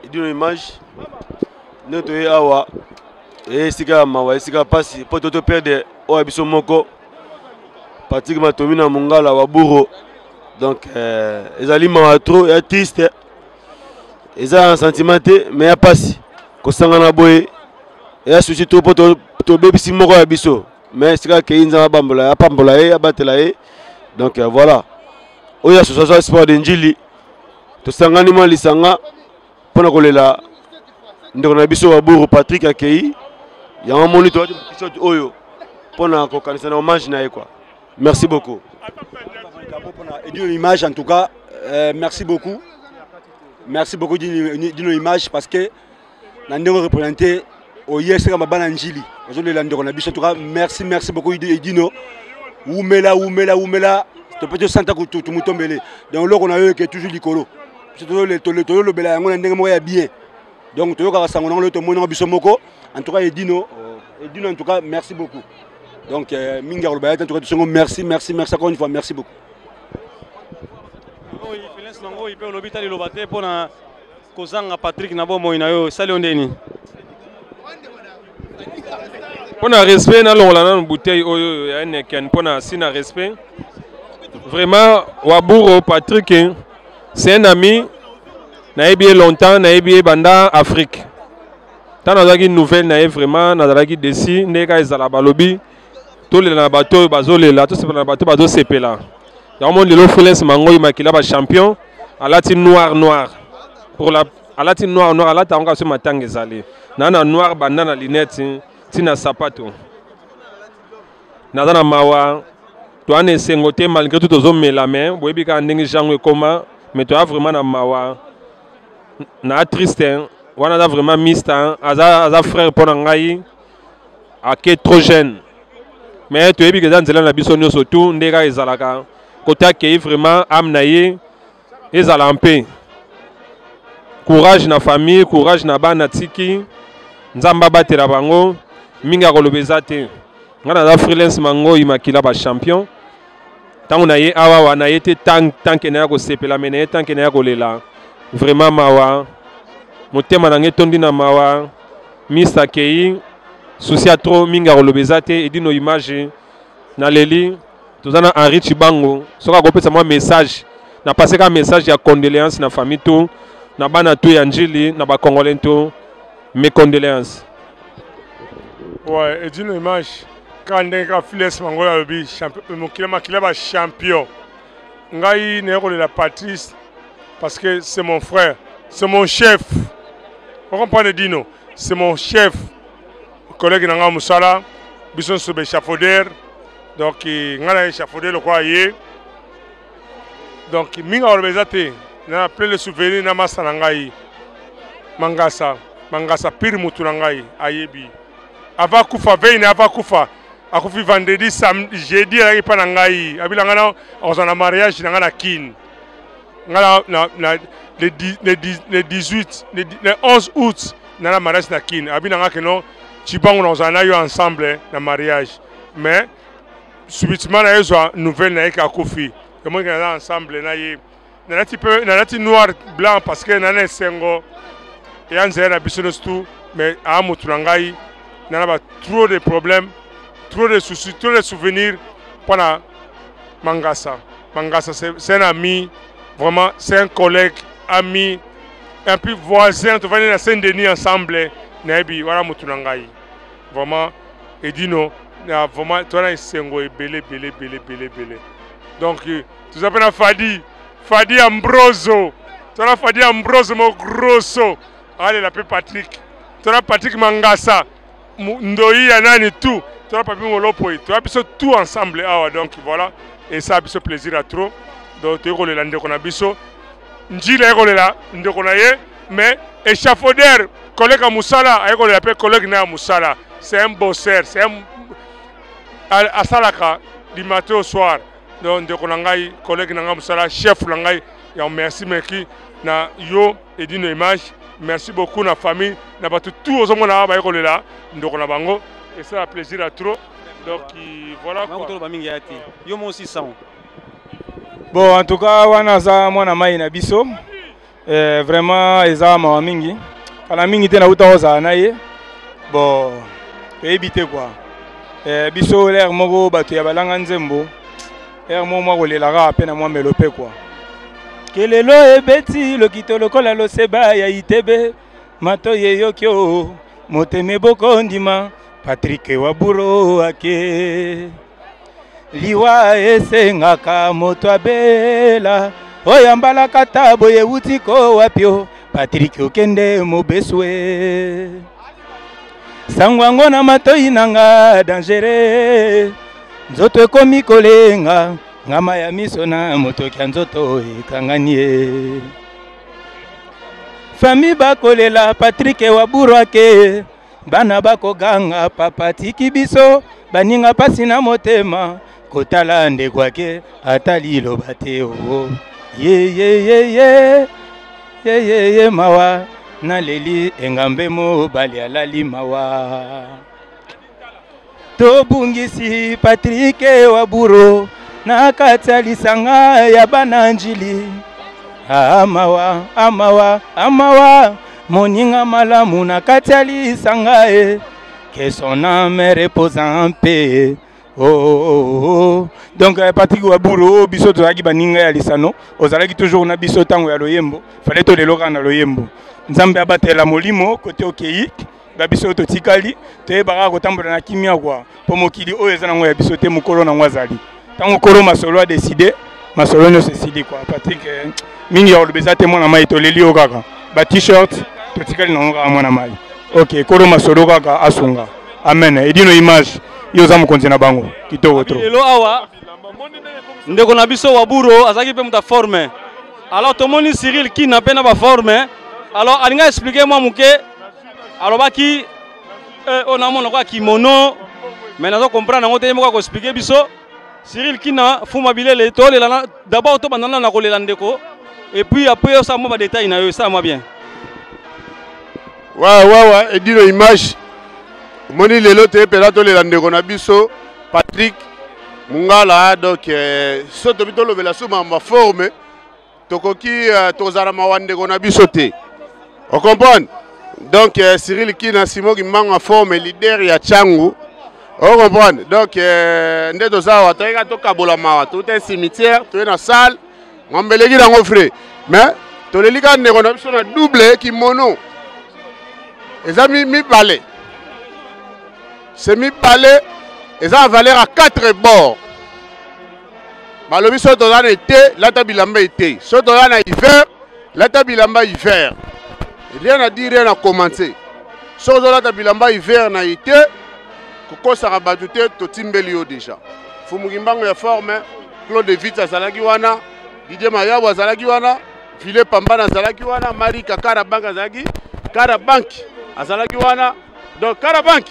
Speaker 13: Edino Image. Ndenge toye awa, esika ya mawa, esika ya mpasi, mpo to toperde oyo ya biso moko, Patrik Matomi na Mongala Waburo. Donc ezali mawa trop, ya triste, eza na sentiment te, mais ya mpasi kosangana boye, ya souci trop, mpo tobebisi moko ya biso. Mais esika akei, Nzambe abambola, apambola ye, abatela ye. Donc voilà, oyo association Espoir de Njili, tosangani mwa lisanga mpona kolela ndeko na biso Waburu Patrik akei. Yango moni toyaki t-shirt oyo mpona kokanisa na hommage na ye quoi. Merci beaucoup.
Speaker 3: Dino Image, en tout cas, merci beaucoup. Merci beaucoup Dino Image, parce que na ndenge représenté oye esika mabana Njili ozolela ndeko na biso. En tout cas, merci, merci beaucoup Dino. Wumela, wumela, wumela. Tope tosanta tumutombele. Donc eloko na yo eke toujours likolo.
Speaker 13: Biso tozolobela yango na ndenge moko ya bien. Donc toyokaka sango nango lelo tomoni yango biso moko. En tout cas Edino, Edino en tout cas merci beaucoup. Donc mingi ya koloba ya te, en tout cas tosongo merci, merci, merci encore une fois, merci beaucoup.
Speaker 9: Oyo Felix Mangoi mpe olobi ta liloba te mpo na kozanga Patrick na bomoi na yo esali yo ndeni?
Speaker 14: Mpo na respect nalongola nanu bouteille oyo oyo ya Heineken mpo na si na respect vraiment Waburo Patrick c'est un ami nayebi ye longtemps nayebi ye banda Afrique ntango nazalaki nouvelle na ye vraiment nazalaki desi ndenge kaka ezala balobi tolela na bato oyo bazolela tosepela na bato bazosepela yango moni lelo Freelance Mangoi makila ba champion alati noir noir pour la alati noir noir alata yango kasi matanga ezali na na noir banda na lunette ntina sapato naza na mawa toa na esengo te malgré tout tozomela mais boyebi kaka ndenge jango ekoma mais toa vraiment na mawa na triste wana aza vraiment mista aza, aza frère mpo na ngai ake trop jeune mais toyebi ke eza nzela na biso nyonso tu nde kaka ezalaka kote akei vraiment ame na ye ezala mpe courage na famille courage na bana tiki nzambe abatela bango mingi akoloba eza te ngai naza freelance mangoi makila ba champion ntango na ye awawa na ye te tanke na ya kosepela me na ye tanke na ya kolela vraiment mawa motema na ngai etondi na mawa mista akei susi ya trop mingi akoloba eza te edino image naleli toza na Henri Chibangu soki akopesa mwa message na passe ka message ya condoléance na famille tout na bana tout ya Njili na ba congolais tout mes condoléances.
Speaker 16: Ouais, edino image kaka ndenge kaka Files Mangola alobi mokila makila ba champion ngai naye kolela Patrice parce que c'est mon frère, c'est mon chef. Vous comprenez Dino? C'est mon chef. Collègue na nga musala biso nso ba échafaudaire donc nga na échafaudaire lokola ye donc mingi akoloba eza te na plein de souvenir na masa na ngai mangasa mangasa pire mutu na ngai ayebi ava kufa veille na ava kufa akufi vendredi samedi jeudi azalaki mpa na ngai abila ngai na akozala na mariage na ngai na kin ngai na, na, na le, le, le 18 le, le 11 août na na mariage na kin abi na ngai keno cibango na kozala na yo ensemble na mariage mais subitement na ye zwa nouvelle na ye ke akufi emoniki naza ensemble na ye nalati mpe nalati noir blanc parce que nana esengo eya nzela na biso nyonso tout mais aa motu na ngai nana ba trop de problèmes trop de soucis trop de souvenirs mpo na mangasa mangasa c'est un ami vraiment c'est un collègue ami et puis voisin tovandi na saint denis ensemble nayebi wana motu na ngai vraiment edino na vraiment toza na esengo ebele ebele ebele ebele ebele donc toza mpe na fadi fadi ambroso toza na fadi ambroso mo grosso alela mpe patrick toza na patrick mangasa ndoi ya nani tout toza papi molopoi toza biso tout ensemble awa donc voilà esala biso plaisir ya trop donc toyei kolela ndeko na biso njila aye kolela ndeko na ye mais échafaudaire collègue ya mosala aye kolela mpe collègue na ya mosala c'est un bosseur c'est un asalaka du matin au soir donc ndeko na ngai collègue na ngai mosala chef na ngai ya merci meki na yo edino image merci beaucoup na famille na bato tout ozomona awa baye kolela ndeko na bango esala plaisir ya trop donc voilà quoi
Speaker 9: toloba mingi ya te yo mo aussi sango
Speaker 17: bon en tout cas wana aza mwana mai na biso eh, vraiment eza mawa mingi kala mingi te nauta kozala na ye bon toyebi te kua eh, biso lere moko bato ya balanga nzembo lere moko mwa kolela kaka mpe na mwa melo mpe kua kelelo ebeti lokito lokola loseba ya itebe matoi eyoki o motema ebokondima patrik waburo ake liwa esengaka moto abela oyo mbalakata boye euti ko wapi o patrik okende mobeswe sango yango na matoi na nga dangere nzoto ekomi kolenga ngama ya miso na motoki ya nzoto ekangani ye fami bakolela patrik waburo ake bana bakoganga papa tiki biso baninga pasi na motema kotala ndeko ake ata liloba te oo ye ye ye ye Yeyeye mawa naleli engambe mobali alali mawa. Tobungisi Patrick Waburo na kati ya lisanga ya bana Njili. Amawa, amawa, amawa, moninga malamu na kati ya lisanga e. Que son âme repose en paix. Oh, oh, oh, oh. Donc euh, Patrick Waburo, oh, biso tozalaki baninga ya lisano, ozalaki toujours na biso ntango ya loyembo, fallait toleloka na loyembo. Nzambe abatela molimo kote okei, ba biso totikali, toyebaka kotambola na kimia kwa, mpo mokili oyo eza nango ya biso te, mokolo nango azali. Ntango kolo masolo a décidé, masolo nyonso esili kwa. Patrick, eh, mingi ya koloba eza te mwana mai, toleli yo kaka. Ba t-shirt totikali nango kaka mwana mai. Ok, kolo masolo kaka asunga. Amen. Edino image, yo oza mokonzi na bango. Kitoko trop.
Speaker 9: Lelo awa ndeko na biso Waburo azalaki mpe moto ya forme. Alors tomoni Cyril Kina mpe na ba forme. Alors alinga expliquer mwa moke alobaki eh, oyo namona lokola kimono mais nazo comprendre yango te ye moko ako expliquer biso. Cyril Kina Fuma Bilele tolela na d'abord tobanda na kolela ndeko et puis après osala mwa ba détails na yo esala mwa bien.
Speaker 1: Ouais, ouais, ouais, Edino image. Omoni lelo te mpela tolela ndeko na biso Patrick Mungala donc euh, so tobi tolobela so makambo ya forme tokoki euh, tozala mawa ndeko na biso te. O comprendre? Donc euh, Cyril Kina Simon Kimbangu forme leader ya Tshangu. O comprendre? Donc euh, nde toza awa toyeka tokabola mawa tout un cimetière toye na salle ngombe eleki nango frais mais toleli kaka ndeko na biso na double kimono eza mibale se mibale eza na valeur ya 4 bord balobi soki toza na ete lata bilamba ete soki toza na hiver lata bilamba hiver rien à dire rien à commenter soki ozolata bilamba hiver na ete kokosaka bato te totimbeli yo deja fumu kimbangu ya forme Claude Vitz azalaki wana, Didier Mayabu azalaki wana, Vile Pambana azalaki wana, Marika Karabank azalaki, Karabank azalaki wana. Donc Karabank.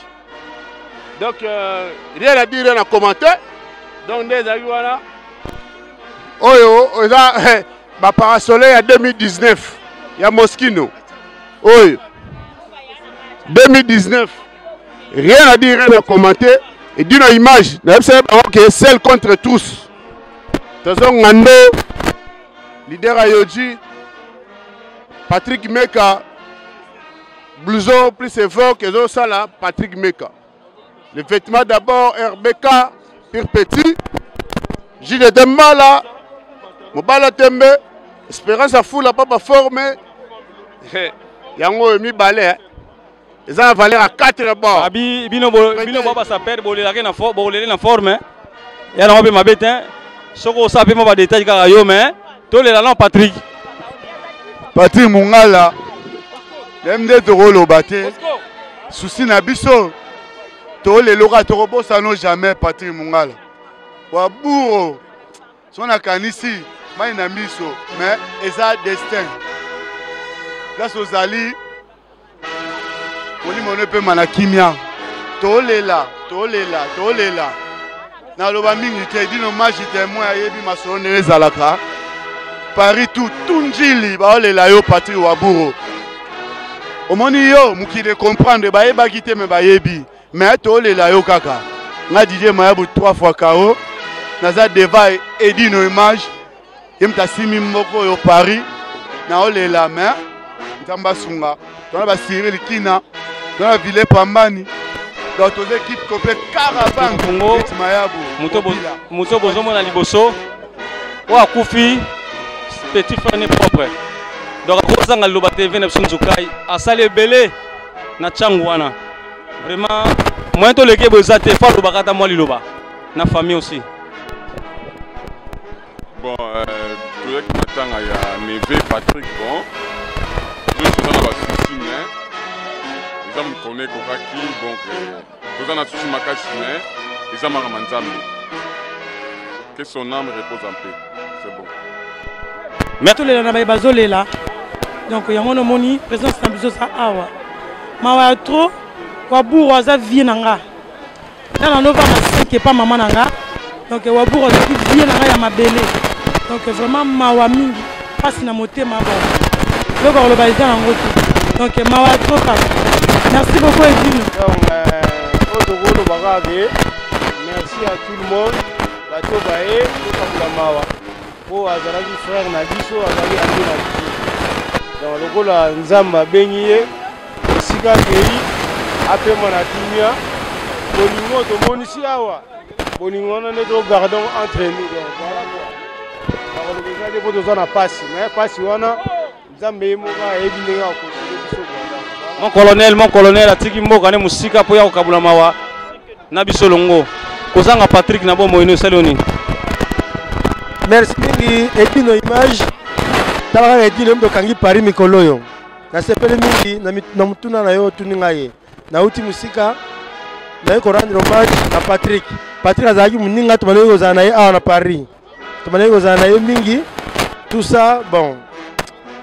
Speaker 1: Donc euh, rien à dire, rien à commenter. Donc nde ezalaki wana. Oyo eza eh, ba parasole ya 2019 ya Moschino. Oyo 2019 rien à dire rien à commenter et dino image nayebisa ye bango ke seul contre tous tozo ngando leader ayoji patrick meka blouson plus évoque ezosala patrick meka le vêtement d'abord rbk pire petit jdt mbala mobala tembe espérance afula papa forme yango oyo mibale eza na valeur ya 4 bord
Speaker 9: abi bino bino ba basaper bolelaki na bolele na forme ya nango mpe mabe te soki osala mpe mwa badetail kaka yo mais tolela na Patrick
Speaker 1: Patrick Mungala ye nde tokoloba te susi na biso toleloka tokobosano jamais Patrick Mungala waburo so nakanisi mai na miso mais eza destin place ozali molimo no epema na kimia tolela tolela tolela naloba mingi te dino magi temoin ayebi masolo ndenge ezalaka paris tout tunjili baolela yo patrik waburo omoni yo mokili ecomprendre bayebaki te me bayebi me tolela yo kaka nga didier mayabu 3 fois kao naza deva edino image ye moto asimi moko oyo paris naolela me nzambe asunga tona ba cyril kina tona ville pambani donc toza équipe complet caravan
Speaker 9: congo
Speaker 1: mayabu
Speaker 9: moto bozomona liboso oyo akufi petit frère ne propre donc akozanga liloba tv na biso nzukai asali ebele na ntango wana vraiment moyen toleki ebo eza te fo alobaka ata mwa liloba na famille aussi
Speaker 18: Bon, euh, toyaki matanga ya neve Patrick, bon, biso toza na basusi mais eza mokolo ekokaki donc euh, toza na susi makasi mais eza makambo ya Nzambe. Que son âme repose en paix. C'est bon.
Speaker 6: Mais tolela na baye bazolela donc yango nomoni présence na biso eza awa mawa ya trop waburo aza vie na nga nga na novanda 5 epa mama na nga donc waburo azalaki vie na nga ya mabele donc vraiment mawa mingi mpasi na motema bon Eloko ya koloba eza nango te. Donc mawa trop kaka. Merci beaucoup Edino.
Speaker 19: Donc oyo tokoloba kaka ke merci à tout le monde bato baye tokabola mawa mpo azalaki frère na biso, azalaki ami na biso. Donc lokola Nzambe abengi ye esika akei apema na kimia, bolingo tomonisi awa, bolingo wana nde togardons entre nous. Donc voilà quoi, bakoloba eza te mpo toza na pasi, mais pasi wana Nzambe ye moko ayebi ndenge akosole biso.
Speaker 9: Mon colonel, mon colonel atiki mboka ne mosika mpo ya kokabula mawa na biso longo. Kozanga Patrick na bomoi no esali yo nini?
Speaker 20: Merci mingi Edino Image. Tala kaka Edino yo moto okangi Paris mikolo oyo. Nasepeli mingi na motuna na yo otuni ngai. Nauti mosika naye ko rendre hommage na Patrick. Patrick azalaki moninga, tobandaki kozala na ye awa na Paris. Tobandaki kozala na ye mingi. Tout ça, bon,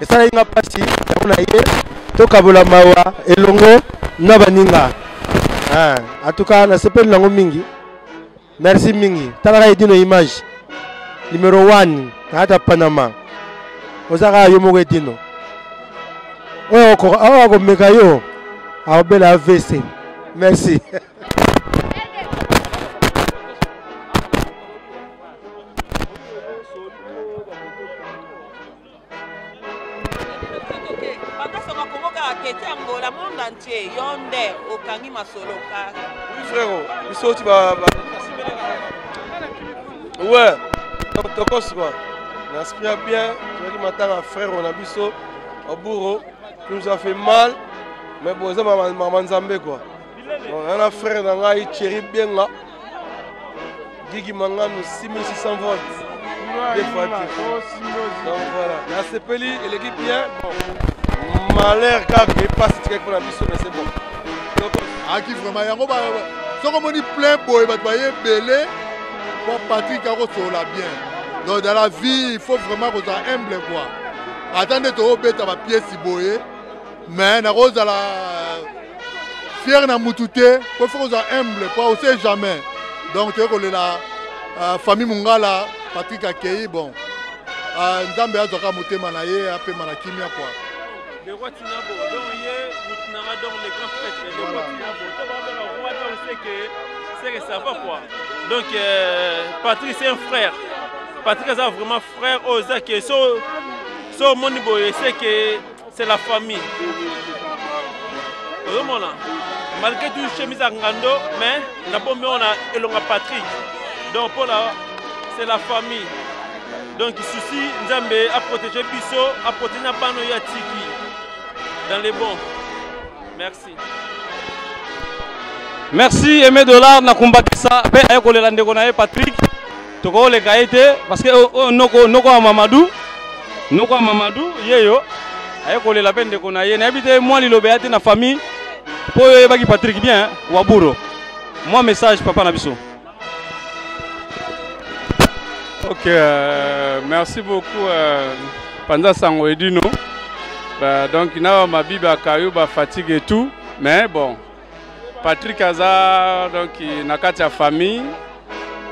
Speaker 20: esalaki nga mpasi yango na ye tokabola mawa elongo na baninga. Ah, en tout cas nasepeli nango mingi. Merci mingi. Talaka Edino Image numéro 1 na kati ya Panama. Oza kaka yo moko Edino. Oyo akomeka yo akobela AVC. Merci.
Speaker 8: Keti Angola monde entier yo nde okangi masolo ka.
Speaker 19: Oui frérot, biso ti ba ouais, donc tokos quoi. N'inspire bien, tu as matanga frère on a biso Oburo qui nous a fait mal, mais bon ça maman Nzambe quoi. Donc on a frère na ngai Thierry Benga. Gigi Mangano 6600 volts. Deux fois Donc voilà. Nasepeli eleki bien. Bon. Malheur kaka epasi tikaki mpona biso mais c'est bon.
Speaker 22: Aki vraiment yango ba soki omoni plein boye bato baye ebele po Patrick akosolola bien. Donc dans la vie il faut vraiment kozala humble quoi. Ata nde toobeta bapiesi boye mais nakozala fier na mutu te po faut kozala humble po on sait jamais. Donc toye kolela famille Mungala, Patrick akei bon. Nzambe azwaka motema na ye apema na kimia quoi.
Speaker 26: Le roi Tinabo, donc ye Mutinanga, donc le grand prêtre, le roi Tinabo, donc le roi, donc c'est que ça va quoi. Donc Patrick c'est un frère. Patrick c'est vraiment frère aux que so so moni boye c'est que c'est la famille. Ozomona malgré tout chemise à ngando mais na bombe on a elonga Patrick. Donc pour la c'est la famille. Donc souci Nzambe a protégé biso, a protégé na bano ya tiki dans les bons. Merci.
Speaker 9: Merci Aimé Dollar na kumbakisa pe aye kolela ndeko na ye Patrick. Tokoleka ye te parce que oyo noko, noko ya Mamadou, noko ya Mamadou yeyo aye kolela pe ndeko na ye. Nayebi te mwa liloba ya te na famille po oyo oyebaki Patrick bien, hein, Waburo. Mwa message papa na biso.
Speaker 23: Ok, merci beaucoup Panza Sango Edino. Bah, donc na ma bibi akayo ba fatigue et tout, mais bon Patrick aza donc na kati ya famille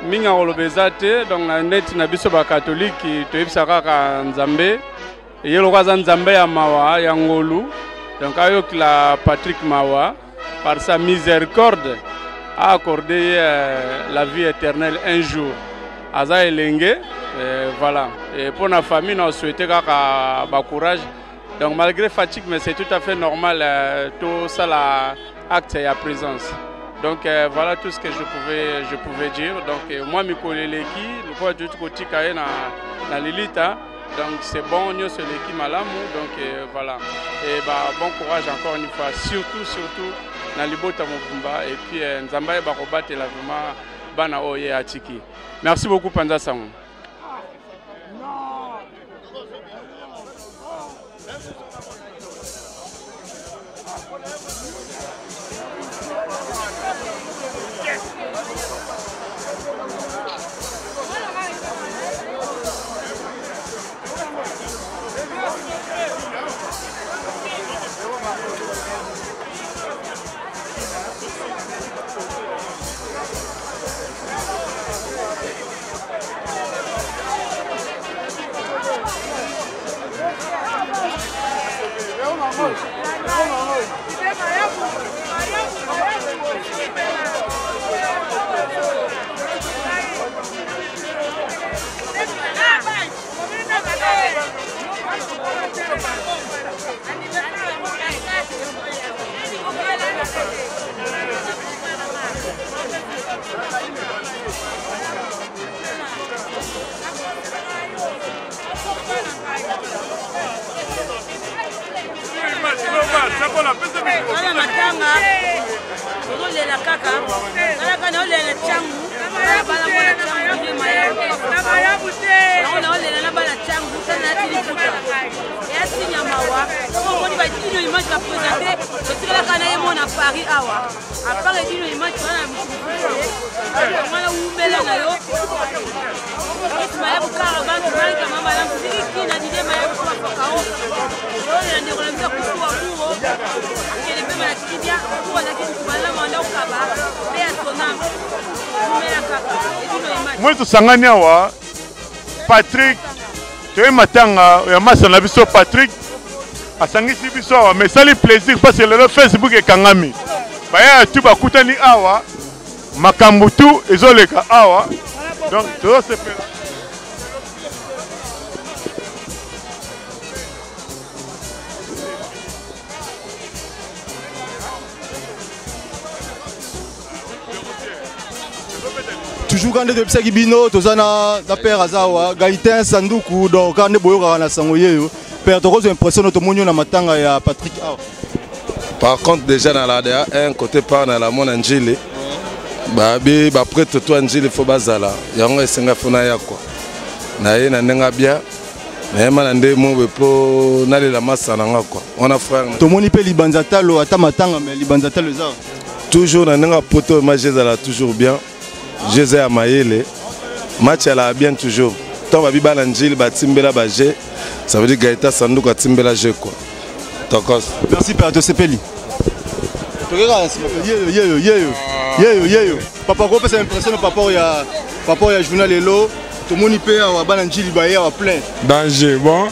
Speaker 23: mingi akoloba eza te, donc na neti na biso ba catholique toyebisa kaka Nzambe ye lokola aza Nzambe ya mawa ya ngolu, donc ayokila Patrick mawa par sa miséricorde a accordé la vie éternelle un jour. Aza elenge, voilà. Et pour la famille, on souhaitait kaka ba courage. Donc malgré fatigue, mais c'est tout à fait normal, tout ça la acte et la présence. Donc voilà tout ce que je pouvais dire. Donc moi, mikolo eleki, le quoi du côté kaye na Lilita. Donc c'est bon, nous c'est l'équipe malamu. Donc voilà. Et bah bon courage encore une fois, surtout na libota mobimba et puis Nzamba ba kobatela vraiment bana oye atiki. Merci beaucoup Panza Sango.
Speaker 2: Wana matanga tozolela kaka talaka naolela cangu bala mwana cangu nde mayango naolela na bana cangu tala nayati liputa eya sinya mawa soki omoni badino image bapresente totikalaka na ye mona paris awa apart edino image toza na mosusu wana wumela na yo Mayabu kaka bantu malika mama na msiliki na dide mayabu kwa fakao oyo na ndeko na biso kufu wa buro akende pema na kibia kuwa azalaki mutu malamu anda okaba mpe ya sonam umela kaka edino image
Speaker 16: moi tosangani awa patrick toye matanga ya masa na biso patrick asangisi biso awa mais esali plaisir parce que lelo facebook ekangami bayaya tu bakutani awa makambo tu ezoleka awa donc tozosepela.
Speaker 4: Toujours quand toyebisaki bino toza na na père aza awa Gaëtan Sanduku. Donc kaka nde boyokaka na sango yeyo père, tokozwa impression no tomoni yo na matanga ya Patrick awa.
Speaker 15: Par contre, déjà dans la DA, un côté par na la mona njili. Babi ba prêtre to njili fo bazala. Yango esenga fo na ya quoi. Na ye na ndenga bien. Na ye mana nde mo be po nalela masa na nga quoi. Wana frère.
Speaker 4: Tomoni mpe libanza talo ata matanga mais libanza talo eza
Speaker 15: Toujours na ndenga poto ma ezala toujours bien. Jeu ya mayele. Match ala bien toujours. Tant babi bana njili batimbela ba jeu. Ça veut dire Gaëtan Sanduka timbela jeu quoi. Tokos.
Speaker 4: Merci père, tosepeli. Tokeka na nsima yeyo yeyo yeyo yeyo yeyo papa kopesa impression na papa oyo ya papa oyo ya journal lelo tomoni mpe awa bana njili baye awa plein.
Speaker 16: Danger. Bon,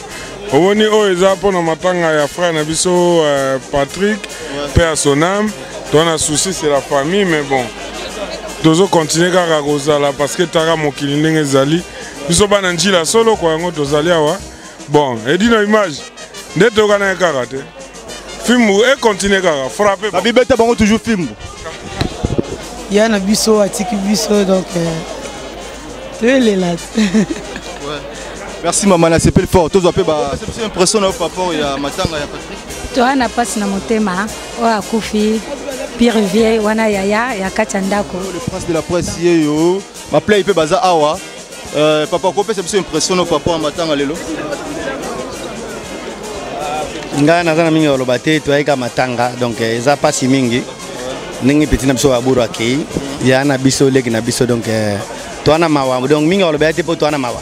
Speaker 16: omoni oyo eza mpona matanga ya frère na biso Patrick, mpe ya son âme. To na souci, c'est la famille, mais bon, tozocontinue kaka kozala parce que taka mokili ndenge ezali. Biso bana njila solo kwa yango tozali awa. Bon, edino image nde toyokana ye kaka te, fimbu econtinue kaka frappe.
Speaker 4: Babibeta bango toujours fimbu.
Speaker 21: Ya na biso atiki biso, donc toyelela.
Speaker 4: Merci mama, nasepeli fort. Tozwa mpe ba biso impression na yo par rapport ya matanga ya Patrick.
Speaker 24: Toza na mpasi na motema oyo akufi pire vie wana yaya ya kati ya ndako.
Speaker 4: Le prince de la presse yeyo baplay mpe baza awa. Papa kopesa biso impression no par rapport ya matanga lelo.
Speaker 25: Ngai naza na mingi ya koloba te. Toyaki matanga, donc eza mpasi mingi ndenge petit na biso Baburu akei, ya na biso, leki na biso. Donc toa na mawa, donc mingi ya koloba ya te mpo toa na mawa.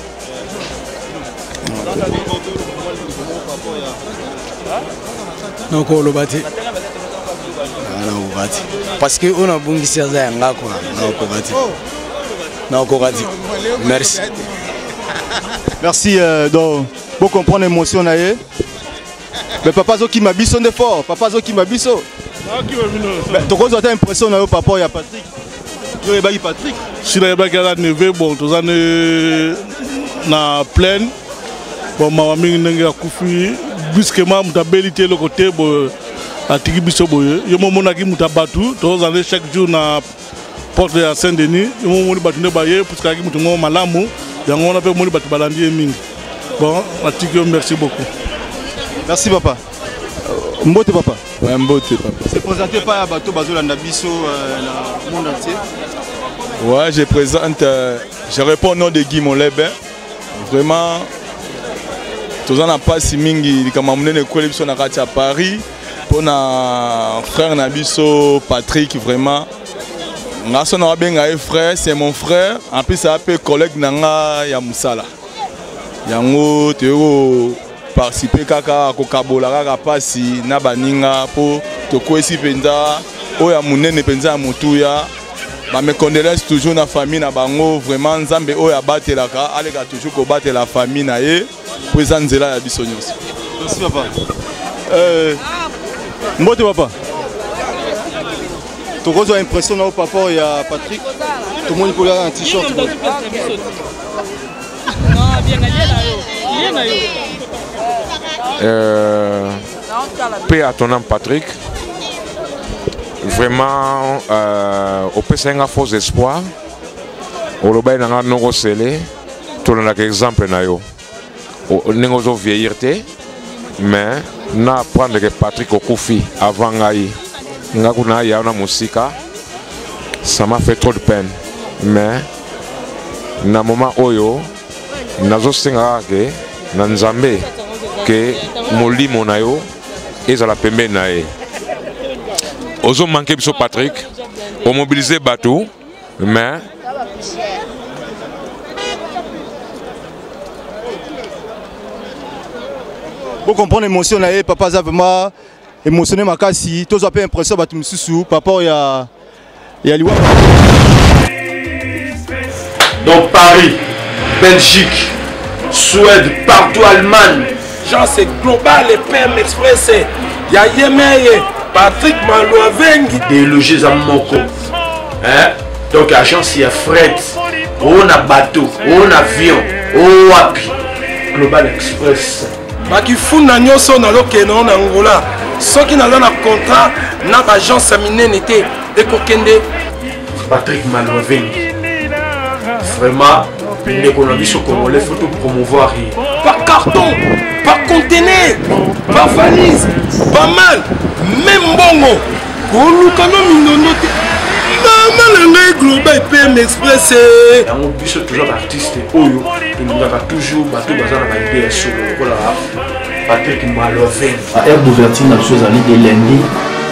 Speaker 27: Nakoloba te, nakoka te parce que oyo nabungisi aza yanga kua. Nakoka te, nakoka te. Merci.
Speaker 4: Merci. Donc bocomprendre émotion na ye. Mais papa azokima biso nde fort, papa azokima biso. Mais tokozwa ata impression na yo par rapport ya Patrick. Yo oyebaki Patrick?
Speaker 28: Si nayebaki, aza neveu. Bon, toza ne na plaine. Bon, mawa mingi ndenge akufi brusquement. Moto abeli te, eloko te, boye atiki biso boye. Yo momonaki moto ya bato, tozala nde chaque jour na porte ya Saint Denis. Yo momoni bato nde baye puisque ayaki moto moko malamu. Yango wana mpe omoni bato balandi ye mingi. Bon, atiki yo. Merci beaucoup.
Speaker 4: Merci papa. Mbote papa.
Speaker 29: Ouais, mbote papa.
Speaker 4: Se présenter pa ya bato bazolanda biso na monde entier.
Speaker 29: Ouais, je présente, je réponds au nom de Guy Molebe. Vraiment, toza na mpasi mingi. Likambo ya monene ekweli biso na kati ya Paris mpona frère na biso Patrick. Vraiment, nga so na babenga ye frère, c'est mon frère. En plus aza mpe collègue na nga ya mosala. Yango toyei koparticipe kaka kokabola kaka mpasi na baninga mpo tokwesi mpenza oyo ya monene mpenza ya motuya. Bames condoléances toujours na famille na bango. Vraiment, Nzambe oyo abatelaka aleka toujours kobatela famille na ye mpo eza nzela ya biso nyonso.
Speaker 4: Merci papa. Mbote papa. Tokozwa impression na yo par rapport ya Patrick. Tomoni mpo na t-shirt.
Speaker 3: Paix à ton âme Patrick. Vraiment, euh, opesaki nga faux espoir. Olobaki na nga noko sele, tolandaka exemple na yo. Ndenge ozo vieillir te, mais na apprendre que Patrick okufi avant ngai. Nga kuna ya na mosika, ça m'a fait trop de peine. Mais na moment oyo nazosenga kaka ke na Nzambe ke molimo na yo ezala pembeni na ye. Ozo manquer biso Patrick, omobiliser bato mais
Speaker 4: Bo comprendre émotion na ye, papa aza vraiment émotionné makasi, tozwa pe impression bato misusu par rapport ya ya liwa.
Speaker 5: Donc Paris, Belgique, Suède, partout Allemagne.
Speaker 7: Genre c'est global et PM Express. Ya Yemeye, Patrick Malouavengi.
Speaker 5: Déloger eza moko. Hein? Donc agence ya fret, o na bateau, o na avion, o wapi. Global Express.
Speaker 7: Bakifunda nyonso nazokende na Angola. Soki naza na contrat na ba agence ya minene te ekokende.
Speaker 5: Patrick Malouavengi. Vraiment, ndeko na biso congolais faut to promouvoir ye.
Speaker 7: Par carton, par conteneur, par valise, pas mal, même mbongo. Koluka no mindondo te. Mama na ngai Global PM Express.
Speaker 5: Yango biso toza ba artiste oyo tolingaka toujours bato baza na ba idée ya solo lokola Patrick Malouavengi.
Speaker 10: Ba heure d'ouverture na biso ezali de lundi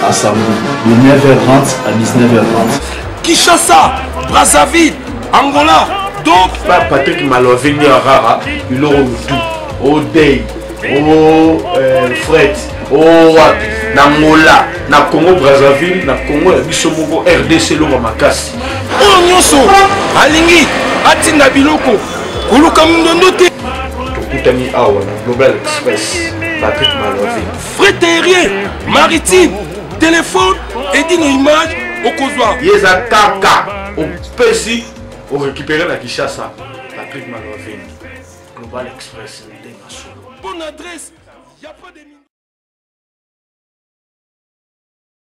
Speaker 10: à samedi de 9h30 à 19h30.
Speaker 7: Kinshasa, Brazzaville, Angola. Donc
Speaker 5: ba Patrick Malouavengi ya rara biloko mutu o day o euh, fret o wapi na Angola na Congo Brazzaville na Congo ya biso moko RDC eloko makasi.
Speaker 7: Oyo nyonso alingi atinda biloko koluka mindondo te.
Speaker 5: Tokutani awa na Global Express Patrick Malouavengi.
Speaker 7: Fret aérien, maritime, téléphone, edino image okozwa.
Speaker 5: Ye eza kaka opesi orécupere na Kinshasa Patrick Malouavengi Global Express ndenge solo.
Speaker 7: Bonne adresse, y a pas de